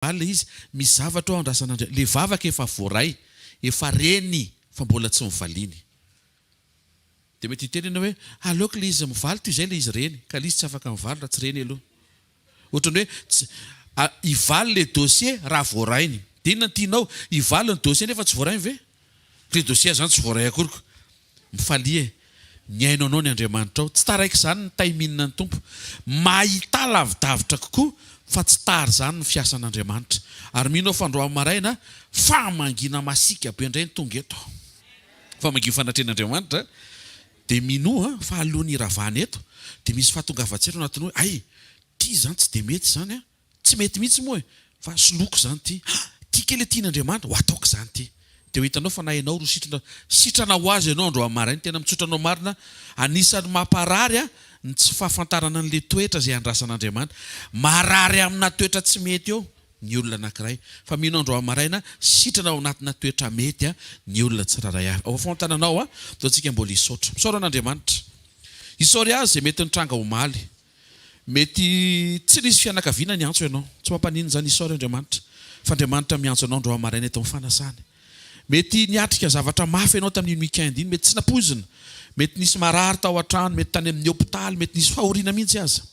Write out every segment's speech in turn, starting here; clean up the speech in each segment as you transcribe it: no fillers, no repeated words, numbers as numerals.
Mivaly ilay izy, misy zavatra ao andrasan'Andriamanitra, ilay vavaka efa voaray, efa reny fa mbola tsy novaliany. Dia mety hiteny ianao hoe, aleoko ilay izy mivaly toy izay ilay izy reny, ka ilay izy tsy afaka mivaly raha tsy reny aloha. Ohatran'ny hoe tsy, hivaly ilay dossier raha voarainy. Dia inona no tianao? Hivaly ny dossier nefa tsy voarainy ve? Ilay dossier izany tsy voaray akory ko. Mifalia e. Mihaino anao ny Andriamanitrao. Tsy taraiky izany ny timing ny Tompo. Mahità lavidavitra kokoa fa tsy tara izany ny fiasan'Andriamanitra. Ary mino aho fa androany maraina famangiana masiaka be indray no tonga eto. Famangian'ny fanatrehan'Andriamanitra. Dia minoa fa alohan'ny hiravana eto dia misy fahatongavan-tsaina ao anatinao hoe hay, ity izany tsy dia mety izany an. Tsy mety mihitsy moa e! Fa soloiko izany ity. Ha! Ity kely tian'Andriamanitra, ho ataoko izany ity. Dia ho hitanao fa na ianao ro sitrana, sitrana ho azy ianao androany maraina. Tena mitsotra anao marina, anisan'ny mamparary ahy ny tsy fahafantarana an'ilay toetra izay andrasan'Andriamanitra. Marary amina toetra tsy mety eo ny olona anankiray. Fa mino androany maraina, sitrana ao anatina toetra mety ny olona tsirairay avy. Ao afovoan-tananao aho, dia antsika mbola hisaotra. Misaora an'Andriamanitra. Isaory Azy izay mety nitranga omaly. Mety tsy nisy fianakaviana niantso ianao. Tsy mampaninona izany, isaory Andriamanitra fa Andriamanitra miantso anao androany maraina eto amin'ny fanasany. Mety niatrika zavatra mafy ianao tamin'iny week-end iny, mety tsy nampoizina. Mety nisy marary tao an-trano, mety tany amin'ny hopitaly, mety nisy fahoriana mihitsy aza.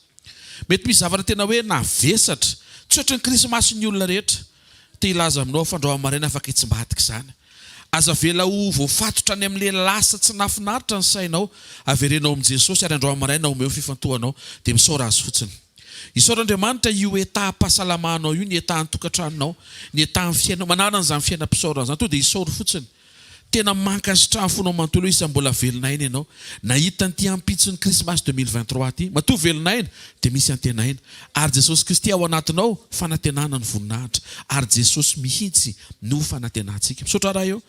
Mety misy zavatra tena hoe navesatra. Tsy ohatran'ny krismasy ny olona rehetra. Te hilaza aminao aho fa androany maraina afaka hitsimbadika izany. Aza avela ho voafatotra any amin'ilay lasa tsy nahafinaritra ny sainao. Avereno ao amin'i Jesosy ary androany maraina omeo ny fifantohanao dia misaora Azy fotsiny. Isaora Andriamanitra io état-pahasalamanao io, ny état an-tokantranonao, ny état amin'ny fiainanao. Manana an'izany fiainam-pisaorana izany. Tonga dia isaory fotsiny. Tena mankasitraha ny fonao manontolo hoe isan'ny mbola velon'aina ianao. Nahita an'ity ampitson'ny Krismasy 2023 ity. Matoa velon'aina dia misy antenaina. Ary Jesosy Kristy ao anatinao, fanantenana ny voninahitra. Ary Jesosy mihitsy no fanantenantsika. Misaotra Ray ô.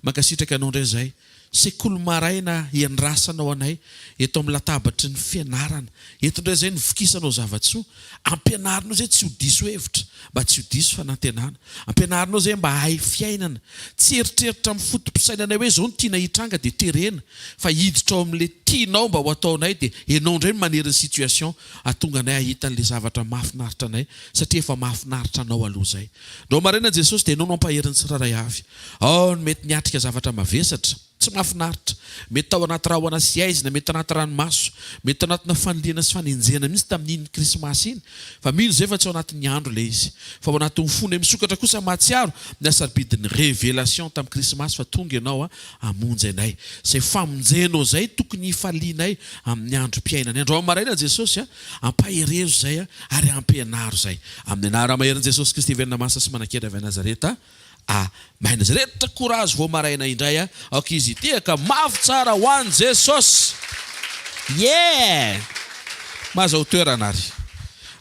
Mankasitraka Anao indray izahay. Sekoly maraina iandrasanao anay eto amin'ny latabatry ny fianarana. Eto indray izay no vokisanao zava-tsoa. Ampianarinao izay tsy ho diso hevitra, mba tsy ho diso fanantenana. Ampianarinao izay mba hahay fiainana. Tsy eritreritra amin'ny foto-pisainanay hoe izao no tiana hitranga dia terena, fa hiditra ao amin'ilay tianao mba ho ataonay dia ianao indray no manery ny situation hahatonga anay hahita an'ilay zavatra mahafinaritra anay satria efa mahafinaritra anao aloha izay. Ndao maraina Jesosy dia ianao no hampahery ny tsirairay avy. Ao ny mety niatrika zavatra mavesatra, tsy mahafinaritra, mety tao anaty rahona sy haizina, mety tanaty ranomaso, mety tao anatina fanilihana sy fanenjehana mihitsy tamin'iny krismasy iny, fa mino izay fa tsy ao anatin'ny andro ilay izy, fa ao anatin'ny fonay misokatra kosa mahatsiaro ny hasarobidin'ny révélation tamin'ny krismasy fa tonga ianao hamonjy anay. Izay famonjenao izay tokony hifalianay amin'ny androm-piainanay. Androany maraina Jesosy a, ampaherezo izay ary ampianaro izay. Amin'ny anara-maherin'i Jesosy Kristy velona masina sy manan-kery avy any Nazareta. Amen. Izay rehetra courage vao maraina indray a. Aoka izy hitehaka mafy tsara ho an'i Jesosy. Yeah! Mahazaho toerana ary.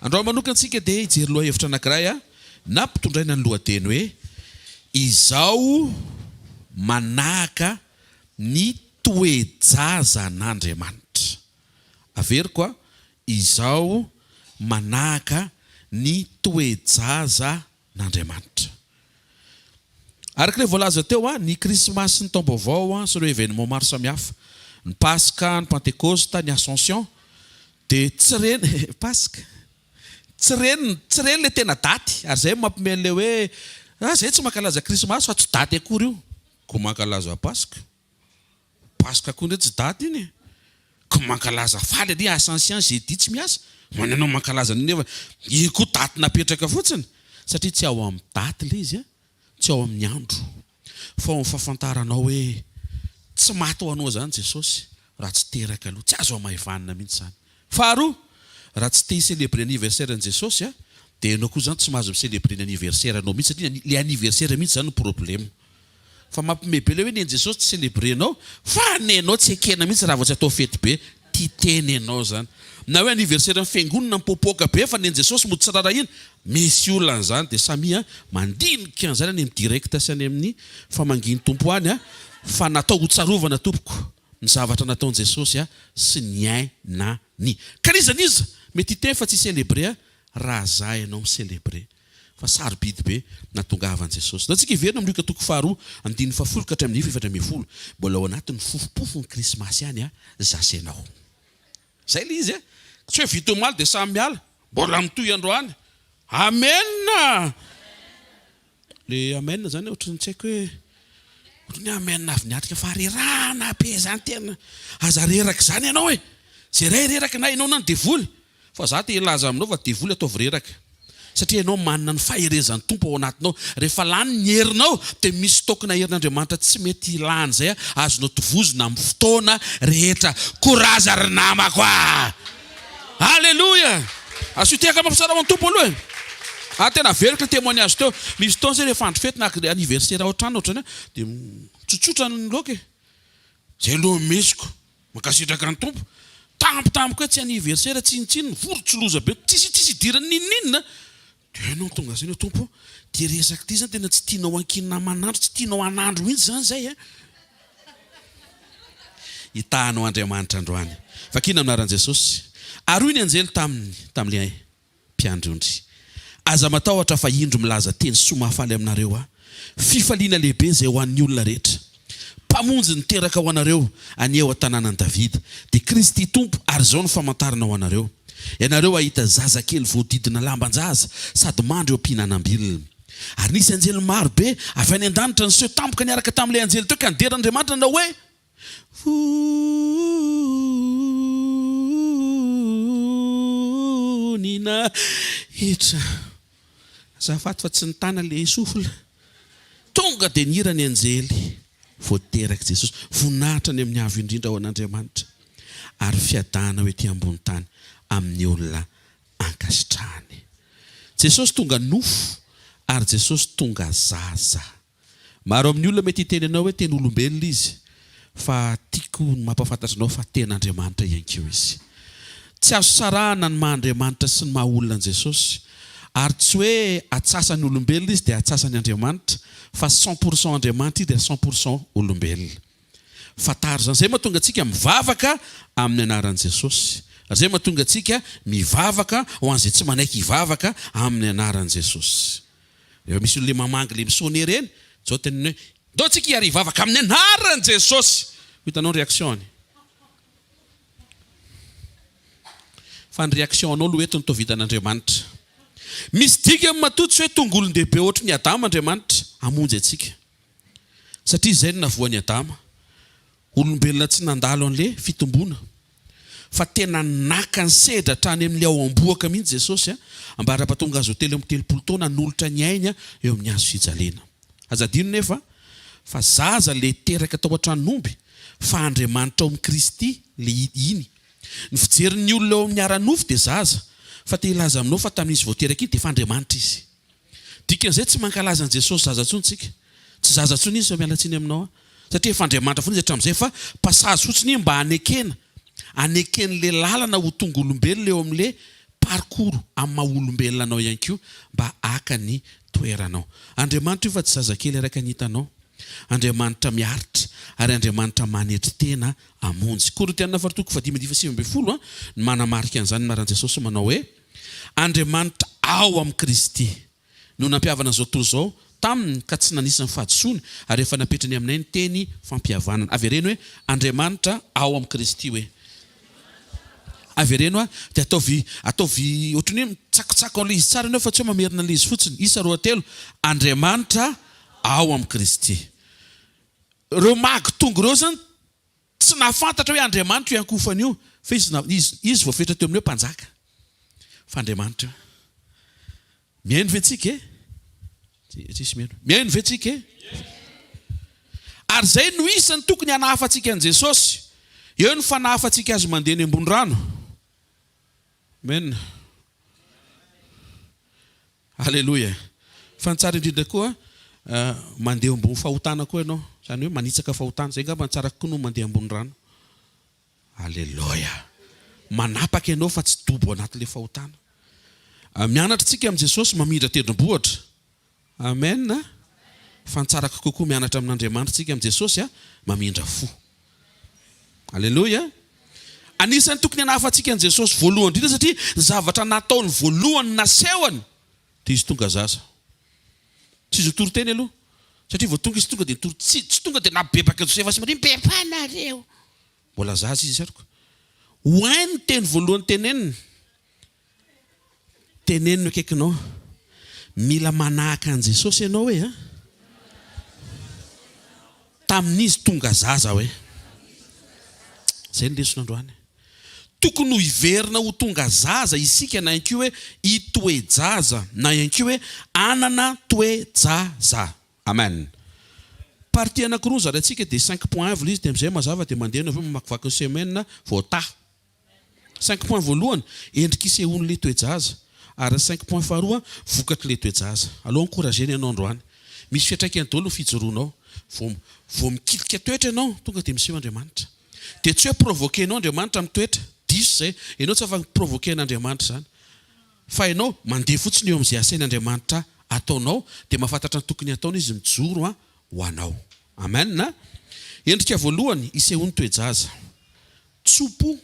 Androany manokana isika dia hijery lohahevitra anankiray a, nampitondraina ny lohateny hoe Izao manahaka ny toe-jazan'Andriamanitra. Averiko a, Izao manahaka ny toe-jaza n'Andriamanitra. Araka ilay voalaza teo, ny Krismasy sy ny Taom-baovao sy ireo événements maro samihafa, ny Paska, ny Pantekosta, ny Ascension, dia tsy ireny, Paska, tsy ireny, tsy ireny ilay tena daty, ary izay no mampiomehy an'ilay hoe, ah, izay tsy mankalaza Krismasy fa tsy daty akory io, koa mankalaza Paska. Paska koa ndray tsy daty iny e! Ko mankalaza faly anie Ascension jeudi tsy miasa, manana mankalaza an'iny nefa iny koa daty napetraka fotsiny satria tsy ao amin'ny daty ilay izy a, tsy ao amin'ny andro fa ao amin'ny fahafantaranao hoe tsy maty ho anao izany Jesosy raha tsy teraka aloha, tsy azo hamaivanina mihitsy izany. Faharoa, raha tsy te hi-celebrer anniversaire an'i Jesosy a, dia ianao koa izany tsy mahazo mi-celebrer ny anniversaire anao mihitsy satria ilay anniversaire mihitsy izany no problème. Fa mampime be le hoe nen'i Jesosy tsy celebrer-nao fa nenao tsy ekena mihitsy raha vao tsy atao fety be, tia tena ianao zany. Na hoe anniversaire ny fiangonana mipoapoaka be fa nen'i Jesosy mody tsy rarahina, misy olana zany dia samia mandinika an'izany any amin'ny direct sy any amin'ny famangian'ny Tompo any fa natao ho tsarovana tompoko ny zavatra nataon'i Jesosy sy niainany. Ka n'iza n'iza mety hiteny fa tsy hi-celebrer raha za ianao mi-celebrer. Fa sarobidy be nahatongavan'i Jesosy. Ndao tsika hiverina amin'ny Lioka toko faharoa, andininy fahafolo ka hatramin'ny faha-14. Mbola ao anatin'ny fofompofon'ny Krismasy ihany a, za sy ianao. Zay ilay izy a. Tsy hoe vita omaly dia samy miala. Mbola mitohy androany. Amena! Le amen zany ohatran'ny tsy haiko hoe ohatran'ny hoe amen avy niatrika faharerahana be zany tena. Aza reraka izany ianao e! Zay ray reraka na ianao na ny devoly. Fa za te hilaza aminao fa devoly ataovy reraka. Satria ianao manana ny faherezan'ny Tompo ao anatinao. Rehefa lany ny herinao dia misy stock-na herin'Andriamanitra tsy mety lany izay azonao tovozina amin'ny fotoana rehetra. Courage ry namako a! Alléluia! Asio tehaka mampisara ho an'ny Tompo aloha e! Ah tena averiko le témoignage teo. Misy fotoana zay rehefa andro fety na anniversaire ao an-trano ohatrany dia tsotsotra ny laoka e! Zay aloha ny mesiko. Mankasitraka ny Tompo. Tampotampoka hoe tsy anniversaire tsinontsinona, vorontsiloza loza be, tsisy tsisy idiran'ny n'inon'inona. Dia ianao no tonga saina hoe Tompo ô, ity resaka ity izany tena tsy tianao ankinina aman'andro, tsy tianao hanandro mihitsy izany izay a. Hitahanao Andriamanitra androany. Vakina amin'ny anaran'i Jesosy. Ary hoy ny anjely taminy, tamin'ilay mpiandry ondry. Aza matahotra fa indro milaza teny soa mahafaly aminareo aho, fifaliana lehibe izay ho an'ny olona rehetra. Mpamonjy niteraka ho anareo anie ao an-tanànan'i Davida, dia Kristy Tompo, ary izao no famantarana ho anareo, Ianareo hahita zazakely voahodidina lamban-jaza sady mandry eo am-pihinanam-bilona. Ary nisy anjely maro be avy any an-danitra niseho tampoka niaraka tamin'ilay anjely teo ka nidera an'Andriamanitra nanao hoe, Voninahitra. Azafady fa tsy nitana le souffle. Tonga dia nihira ny anjely vao terak'i Jesosy. Voninahitra any amin'ny Avo Indrindra ho an'Andriamanitra ary fiadahana ho ety ambony tany amin'ny olona ankasitrahany. Jesosy tonga nofo ary Jesosy tonga zaza. Maro amin'ny olona mety hiteny anao hoe tena olombelona izy, fa tiako ny mampahafantatra anao fa tena Andriamanitra ihany koa izy. Tsy azo sarahana ny maha Andriamanitra sy ny maha olona an'i Jesosy. Ary tsy hoe atsasany olombelona izy dia atsasany Andriamanitra, fa cent pour cent Andriamanitra izy dia cent pour cent olombelona. Fantaro izany. Izay mahatonga antsika mivavaka amin'ny anaran'i Jesosy. Ary izay mahatonga antsika mivavaka ho an'izay tsy manaiky hivavaka amin'ny anaran'i Jesosy. Rehefa misy olona le mamangy le mi-sonner ireny, zao teneno hoe, ndao tsika hiara hivavaka amin'ny anaran'i Jesosy! Ho hitanao ny réaction-ny. Fa ny réaction-nao aloha eto no toa vitan'Andriamanitra. Misy dikany matoa tsy hoe tonga olon-dehibe ohatry ny Adama Andriamanitra hamonjy antsika. Satria izay no navoan'i Adama. Olombelona tsy nandalo an'le fitomboana fa tena naka ny sedra hatrany amin'le ao am-bohoka mihitsy Jesosy ambara-pahatonga azy ho 33 taona hanolotra ny ainy eo amin'ny hazo fijaliana. Aza adino nefa fa zaza le teraka tao an-tranon'omby fa Andriamanitra ao amin'i Kristy le iny. Ny fijerin'ny olona eo amin'ny ara-nofo dia zaza fa te hilaza aminao fa tamin'izy vao teraka iny dia efa Andriamanitra izy. Dikan'izay tsy mankalaza an'i Jesosy zaza intsony tsika. Tsy zaza intsony izy fa miala tsiny aminao aho. Satria efa Andriamanitra foana izy hatramin'izay fa passage fotsiny iny mba hanekena, haneken'le lalana ho tonga olombelona eo amin'le parcours amin'ny maha olombelona anao ihany koa mba haka ny toeranao. Andriamanitra io fa tsy zazakely araka ny hitanao. Andriamanitra miaritra ary Andriamanitra manetry tena hamonjy. Korintiana faharoa toko fahadimy andininy faha-19 no manamarika an'izany ny anaran'i Jesosy manao hoe, Andriamanitra ao amin'i Kristy no nampihavana an'izao tontolo izao taminy ka tsy nanisa ny fahadisoany ary efa napetrany aminay ny teny fampihavanana. Avereno hoe, Andriamanitra ao amin'i Kristy hoe. Avereno dia ataovy ataovy ohatran'ny hoe mitsakotsako an'ilay izy tsara ianao fa tsy hoe mamerina an'ilay izy fotsiny. Isa roa telo, Andriamanitra ao amin'i Kristy. Ireo magy tonga ireo izany Tsy nahafantatra hoe Andriamanitra io iankohofana io, fa izy, izy, izy voafetra teo amin'ny hoe mpanjaka. Fa Andriamanitra io. Mihaino ve tsika e? Tsisy mihaino. Mihaino ve tsika e? Ary izay no isan'ny tokony hanahafantsika an'i Jesosy. Eo ny fanahafantsika azy mandeha eny ambony rano. Amen. Aleloia! Fa ny tsara indrindra koa, mandeha ambony fahotana koa ianao, izany hoe manitsaka fahotana, izay angamba no tsara kokoa noho mandeha ambony rano. Aleloia! Manapaka ianao fa tsy dobo anatin'ilay fahotana. Mianatra isika amin'i Jesosy mamindra tendrombohitra. Amen! Fa ny tsara kokoa koa mianatra amin'Andriamanitra isika amin'i Jesosy mamindra fo. Aleloia! Anisan'ny tokony hanahafantsika an'i Jesosy voalohany indrindra satria ny zavatra nataony voalohany nasehony dia izy tonga zaza. Tsy izy nitory teny aloha satria vao tonga izy tonga dia nitory tsy tsy tonga dia nabebaka Josefa sy Maria mibebaha nareo. Mbola zaza izy ary ko. Ho hainy ny teny voalohany teneniny. Teneno ny akaikinao. Mila manahaka an'i Jesosy ianao hoe a! Tamin'izy tonga zaza hoe. Izay ny lesona androany. Tokony ho hiverina ho tonga zaza isika na ihany koa hoe hitoe-jaza na ihany koa hoe hanana toe-jaza. Amen. Partie anakiroa zaraintsika dia cinq point avy ilay izy dia amin'izay mazava dia mandeha ianao avy eo mamakivaky ny semaine voataha. Cinq points voalohany, endrika isehoan'ilay toe-jaza. Ary ny cinq points faharoa, vokatr'ilay toe-jaza. Aleo encourager-na ianao androany. Misy fiantraikany daholo ny fijoroanao. Vao vao mikitika toetra ianao, tonga dia miseho Andriamanitra. Dia tsy hoe provoquer-nao Andriamanitra amin'ny toetra. Diso izay. Ianao tsy afaka mi-provoquer an'Andriamanitra izany. Fa ianao mandeha fotsiny eo amin'izay asain'Andriamanitra ataonao, dia mahafantatra ny tokony hataony Izy mijoro ho anao. Amen. Endrika voalohany isehoan'ny toe-jaza. Tso-po.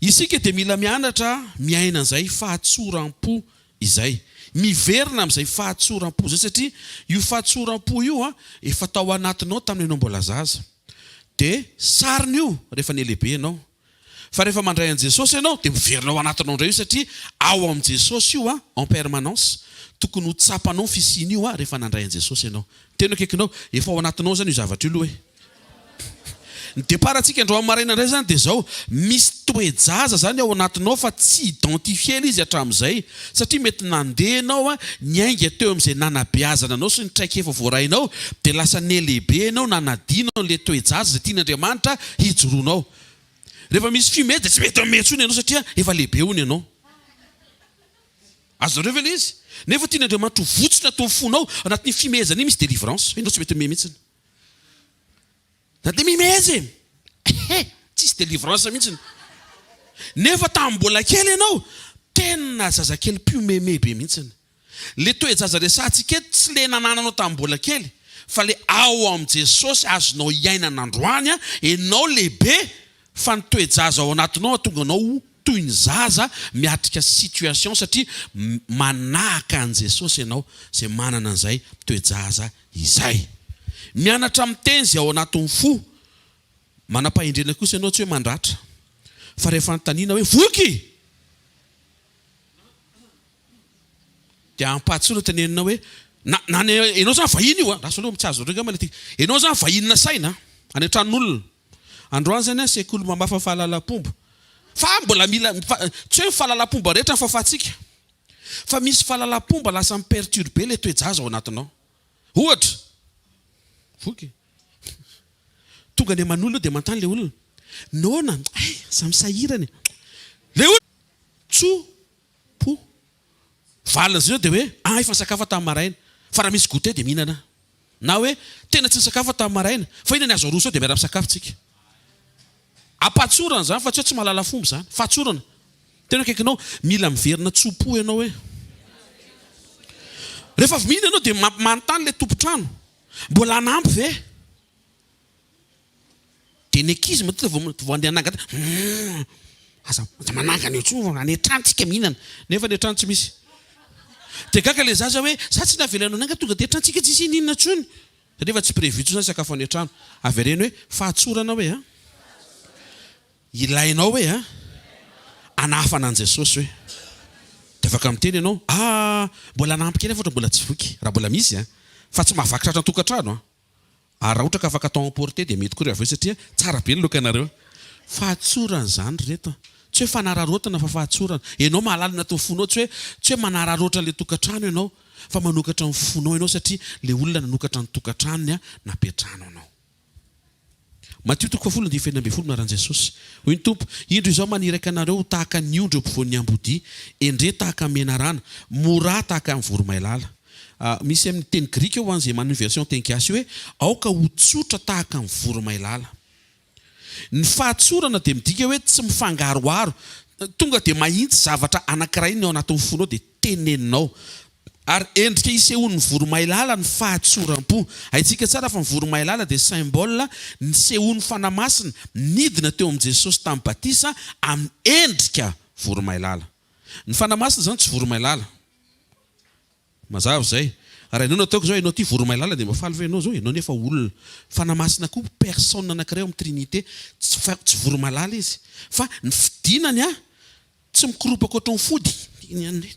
Isika dia mila mianatra miaina an'izay fahatsoram-po izay. Miverina amin'izay fahatsoram-po izay satria io fahatsoram-po io efa tao anatinao tamin'ny ianao mbola zaza. Dia sariny io rehefa nihalehibe ianao. Fa rehefa mandray an'i Jesosy ianao dia miverina ao anatinao indray io satria ao amin'i Jesosy io en permanence. Tokony ho tsapanao ny fisian'io rehefa nandray an'i Jesosy ianao. Tena akaikinao, efa ao anatinao izany io zavatra io aloha e. Ny départ antsika androany maraina indray izany dia izao, misy toe-jaza izany ao anatinao fa tsy identifier ilay izy hatramin'izay satria mety nandeha ianao niainga teo amin'izay nanabeazana anao sy ny traikefa voarainao dia lasa nihalehibe ianao nanadino an'ilay toe-jaza izay tian'Andriamanitra hijoroanao. Rehefa misy fume dia tsy mety mihomehy intsony ianao satria efa lehibe hono ianao. Azonareo ve ilay izy? Nefa tian'Andriamanitra ho votsitra ato amin'ny fonao, anatin'iny fimehezana iny misy délivrance, ianao tsy mety mihomehy mihitsy. Na dia mihomehy aza e! Ehe! Tsisy délivrance mihitsy. Nefa tamin'ny mbola kely ianao, tena zazakely mpihomehimehy be mihitsy. Le toe-jaza resahantsika eto tsy le nanananao tamin'ny mbola kely fa le ao amin'i Jesosy azonao iainana androany an, enao lehibe fa ny toe-jaza ao anatinao hahatonga anao ho toy ny zaza miatrika situation satria manahaka an'i Jesosy ianao izay manana an'izay toe-jaza izay. Mianatra miteny izay ao anatin'ny fo, manam-pahendrena kosa ianao tsy hoe mandratra fa rehefa anontaniana hoe voky! Dia ampahatsorana tenenina hoe, na, na ny, ianao zany vahiny io an, lasa aloha tsy azonareo angamba ilay tiako, ianao zany vahiny nasaina an, any an-tranon'olona. Androany zany an, sekoly mamafa fahalalam-pomba. Fa mbola mila, fa, tsy hoe ny fahalalam-pomba rehetra no fafantsika. Fa misy fahalalam-pomba lasa mi-perturber ilay toe-jaza ao anatinao. Ohatra, voky, tonga any aman'olona eo dia manontany ilay olona, noana, hay, za misahirana e. Ilay olona, tso, po. Valiny zareo dia hoe, ah efa nisakafo aho tamin'ny maraina, fa raha misy goûter dia mihinana aho. Na hoe, tena tsy nisakafo aho tamin'ny maraina, fa inona ny azo aroso eo dia miara-misakafo tsika. Ampahatsorana izany fa tsy hoe tsy mahalala fomba izany. Fahatsorana. Tena akaikinao, mila miverina tso-po ianao hoe. Rehefa avy mihinana ianao dia manontany ilay tompon-trano, mbola hanampy ve? Dia ny ankizy matetika vao vao handeha hanangana humm aza aza manangana eo intsony fa any an-trano tsika mihinana nefa any an-trano tsy misy. Dia gaga ilay zaza hoe za tsy navelanao nanangana tonga dia an-trano tsika tsisy ininona intsony. Satria efa tsy prévu intsony zany sakafo any an-trano. Avereno hoe fahatsorana hoe an. Ilainao hoe an. Anahafana an'i Jesosy hoe. Dia afaka miteny ianao ah mbola hanampy kely aho fa ohatra mbola tsy voky raha mbola misy an. Fa tsy mahavaky tratra an-tokantrano an. Ary raha ohatra ka afaka atao emporter dia mety koa ry avy eo satria tsara be ny lokanareo. Fahatsorana izany ry reto a! Tsy hoe fanararaotana fa fahatsorana. Ianao mahalala ny anatin'ny fonao, tsy hoe tsy hoe manararaotra ilay tokantrano ianao fa manokatra ny fonao ianao satria ilay olona nanokatra ny tokantranony nampiantrano anao. Matio toko fahafolo andininy fahenina ambinifolo Anaran'i Jesosy. Hoy ny Tompo, Indro Izaho maniraka anareo ho tahaka ny ondry eo ampovoan'ny ambodia, endrey tahaka ny menarana, morà tahaka ny voromailala. Misy amin'ny teny grika ho an'izay manana io version teny gasy io hoe aoka ho tsotra tahaka ny voromailala. Ny fahatsorana dia midika hoe tsy mifangaroharo. Tonga dia mahitsy zavatra anankiray ny ao anatin'ny fonao dia teneninao. Ary endrika isehoan'ny voromailala ny fahatsoram-po. Haintsika tsara fa ny voromailala dia symbole nisehoan'ny Fanahy Masina nidina teo amin'i Jesosy tamin'ny batisa amin'ny endrika voromailala. Ny Fanahy Masina izany tsy voromailala. Mazava izay. Raha ianao no ataoko izao, ianao ity voromailala dia mba faly ve ianao izao? Ianao nefa olona. Fanahy Masina koa personne anankiray ao amin'ny Trinité. Tsy fa tsy voromailala izy. Fa ny fidinany an, tsy mikoropaka ohatran'ny fody, iny ihany.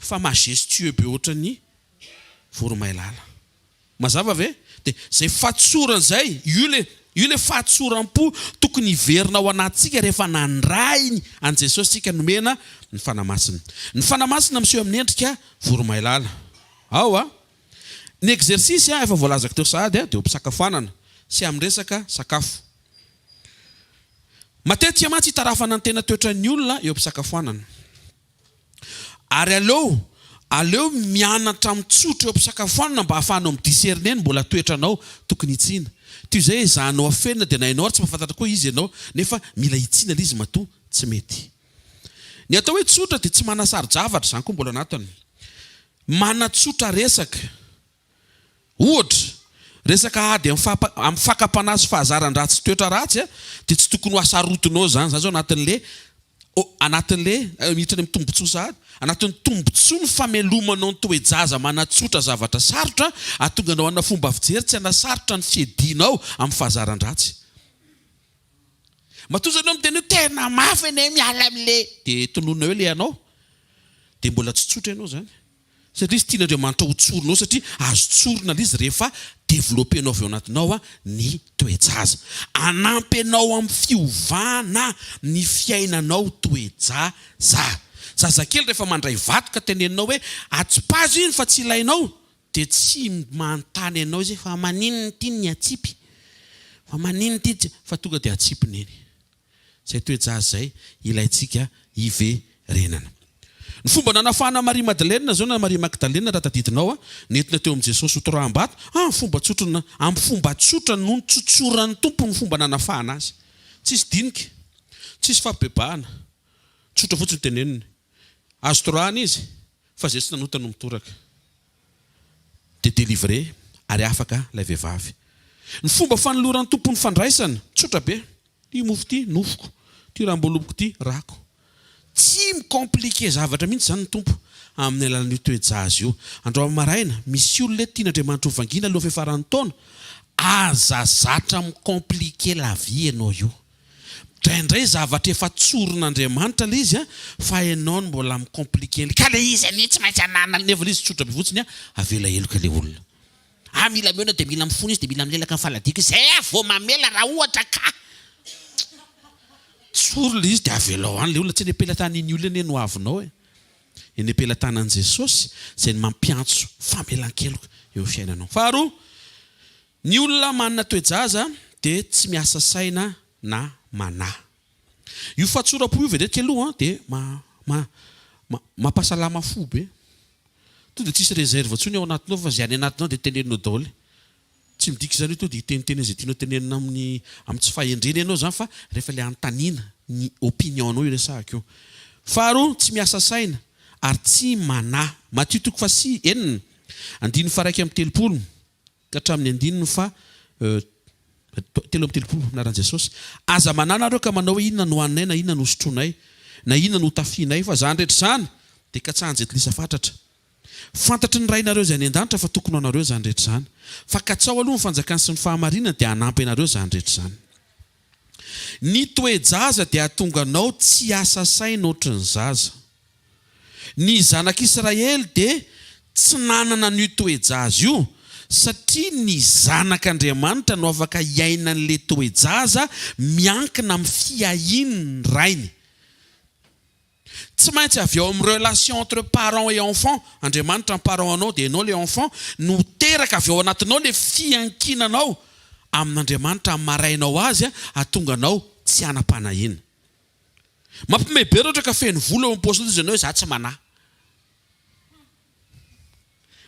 fa majestueux be ohatran'ny voromailala. Mazava ve? Dia izay fahatsorana izay, io ilay io ilay fahatsoram-po tokony hiverina ao anatintsika rehefa nandray ny an'i Jesosy isika nomena ny Fanahy Masina. Ny Fanahy Masina miseho amin'ny endrika voromailala. Ao a! Ny exercice a, efa voalazako teo sahady a, dia eo am-pisakafoanana sy amin'ny resaka sakafo. Matetika mantsy itarafana ny tena toetran'ny olona eo am-pisakafoanana. Ary aleo, aleo mianatra mitsotra eo am-pisakafoanana mba ahafahanao mi-discerner ny mbola toetranao tokony hitsiana. Toy izay ezahanao afenina dia na ianao ary tsy mahafantatra koa izy ianao nefa mila hitsiana ilay izy matoa tsy mety. Ny atao hoe tsotra dia tsy manasaro-javatra, izany koa mbola anatiny. Manatsotra resaka. Ohatra, resaka ady amin'ny fakam-panahy sy fahazaran-dratsy sy toetra ratsy dia tsy tokony ho hasarotinao izany. Izany izao anatin'ilay anatin'ilay miditra any amin'ny tombontsoa sahady. Anatin'ny tombontsoa ny famelomanao ny toe-jaza manatsotra zavatra sarotra, hahatonga anao hanana fomba fijery tsy hanasarotra ny fiadianao amin'ny fahazaran-dratsy. Matoa izany ianao miteny hoe tena mafy anie miala amin'ilay dia tononina eo ilay anao dia mbola tsy tsotra ianao izany. Satria izy tian'Andriamanitra ho tsorinao satria azo tsorina ilay izy rehefa developper-nao avy ao anatinao ny toe-jaza. Hanampy anao amin'ny fiovana ny fiainanao toe-jaza. Zazakely rehefa mandray vato ka teneninao hoe atsipazo iny fa tsy ilainao dia tsy manontany anao izy hoe fa maninona ity ny atsipy? Fa maninona ity tsy fa tonga dia atsipiny eny. Izay toe-jaza izay ilaintsika hiverenana. Ny fomba nanafahana Maria Madeleine izao na Maria Magdalena raha tadidinao a, nentina teo amin'i Jesosy hotoraham-bato, ah ny fomba tsotra na amin'ny fomba tsotra no nitsotsoran'ny Tompo ny fomba nanafahana azy. Tsisy dinika, tsisy fampibebahana, tsotra fotsiny teneniny. Azo torahana izy fa izay tsy nanota no mitoraka. Dia délivré ary afaka ilay vehivavy. Ny fomba fanoloran'ny Tompo ny fandraisana, tsotra be. Ity mofo ity, nofoko. Ity ranom-boaloboko ity, rako. Tsy mi-compliquer zavatra mihitsy izany ny Tompo amin'ny alalan'io toe-jaza io. Androany maraina, misy olona eto tian'Andriamanitra ho vangiana alohan'ny fiafaran'ny taona. Aza zatra mi-compliquer la vie ianao io. Indraindray zavatra efa tsorin'Andriamanitra ilay izy fa ianao no mbola mi-compliquer. Ka ilay izy anie tsy maintsy ananany nefa ilay izy tsotra be fotsiny, avela heloka ilay olona. Ah mila mihaona dia mila mifona izy dia mila milelaka ny faladiako izy, zay aho vao mamela raha ohatra ka tsory le izy dia avelao any le olona, tsy eny am-pelatan'iny olona anie no avinao e, eny am-pelatanan'i Jesosy izay ny mampiantso famelan-keloka eo amin'ny fiainanao. Faharoa, ny olona manana toe-jaza dia tsy miasa saina na manahy. Io fahatsoram-po io vetivety aloha dia ma ma mampahasalama fo be. Tonga dia tsisy réserve intsony ao anatinao fa izay any anatinao dia teneninao daholo. Tsy midika izany hoe tonga dia hiteniteny an'izay tianao tenenina amin'ny amin'ny tsy fahendrena ianao izany fa rehefa ilay anontaniana ny opinion-nao io resahako io. Faharoa, tsy miasa saina ary tsy manahy. Matio toko faha enina, andininy faha 31. Ka hatramin'ny andininy faha 33, anaran'i Jesosy. Aza manahy nareo ka manao hoe inona no haninay na inona no hosotroinay, na inona no hotafianay, fa izany rehetra izany dia katsahan'ny jentilisa fatratra. Fantatry ny Rainareo izay any an-danitra fa tokony ho anareo izany rehetra izany. Fa katsaho aloha ny fanjakany sy ny fahamarinany dia hanampy anareo izany rehetra izany. Ny toe-jaza dia hahatonga anao tsy hiasa saina ohatry ny zaza. Ny zanak'Israely dia tsy nanana an'io toe-jaza io satria ny zanak'Andriamanitra no afaka hiaina an'ilay toe-jaza miankina amin'ny fiahian'ny rainy. Tsy maintsy avy ao amin'ny relation entre parent et enfant, Andriamanitra ny parent anao dia ianao ilay enfant, no teraka avy ao anatinao ilay fiankinanao amin'Andriamanitra amin'ny maha rainao azy hahatonga anao tsy hanam-panahiana. Mampiomehy be raha ohatra ka feno vola eo am-paosinao dia izy ianao hoe za tsy manahy.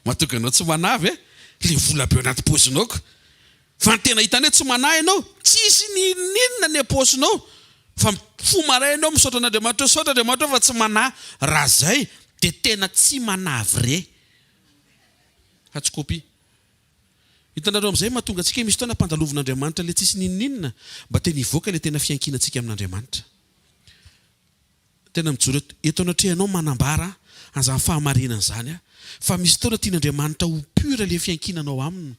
Mahatoky anao tsy manahy ve? Le vola be ao anaty paosinao ko. Fa ny tena hitany hoe tsy manahy ianao, tsisy n'inon'inona any am-paosinao. Fa mifoha maraina ianao misaotra an'Andriamanitra hoe saotra Andriamanitra fa tsy manahy. Raha zay dia tena tsy manahy vrai. Fa tsy copie. Hitanareo amin'izay mahatonga antsika hoe misy fotoana ampandalovin'Andriamanitra ilay tsisy n'inon'inona mba tena hivoaka ilay tena fiankinantsika amin'Andriamanitra. Tena mijoro eto anatrehanao manambara an'izany fahamarinana izany aho fa misy fotoana tian'Andriamanitra ho pur ilay fiankinanao aminy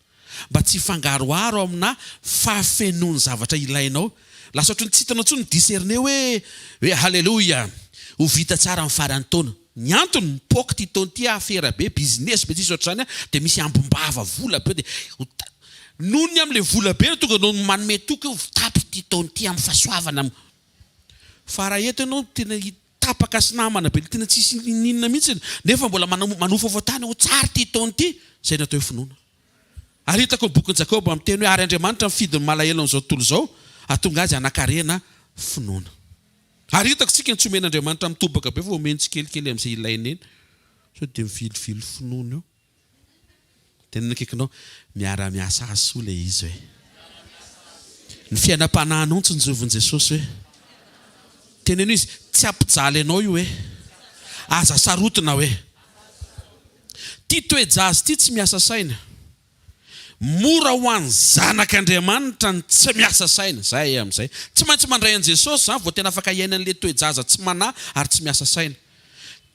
mba tsy hifangaroharo amina fahafenoan'ny zavatra ilainao. Lasa ohatran'ny tsy hitanao intsony ny discerner hoe hoe haleloia ho vita tsara ny faran'ny taona. Ny antony, mipoaka ity taona ity afera be, business be tsisy ohatr'izany an, dia misy ambim-bava vola be dia ho ta-, noho ny amin'ilay vola be no tonga anao manome toky hoe ho tapitra ity taona ity amin'ny fahasoavana, amin'ny. Fa raha eto ianao tena tapaka sy namana be, tena tsisy n'inon'inona mihitsy, nefa mbola manao manofahofa tany hoe tsara ity taona ity, izay no atao hoe finoana. Ary hitako ny bokin'i Jakoba miteny hoe ary Andriamanitra mifidy ny malahelo an'izao tontolo izao hahatonga azy hanan-karena finoana. Ary hitako tsika ny tsy omen'Andriamanitra mitobaka be fa omeny tsikelikely amin'izay ilaina eny. Sao dia mivilivily finoana eo. Teneno akaikinao, miara-miasa hahasoa ilay izy hoe. Ny fiainam-panahinao no tsinjovin'i Jesosy hoe. Teneno izy, tsy hampijaly anao io hoe. Aza sarotina hoe. Ity toe-jaza ity tsy miasa saina. Mora ho an'ny zanak'Andriamanitra ny tsy miasa saina. Zay amin'izay. Tsy maintsy mandray an'i Jesosy izany vao tena afaka hiaina an'ilay toe-jaza tsy manahy ary tsy miasa saina.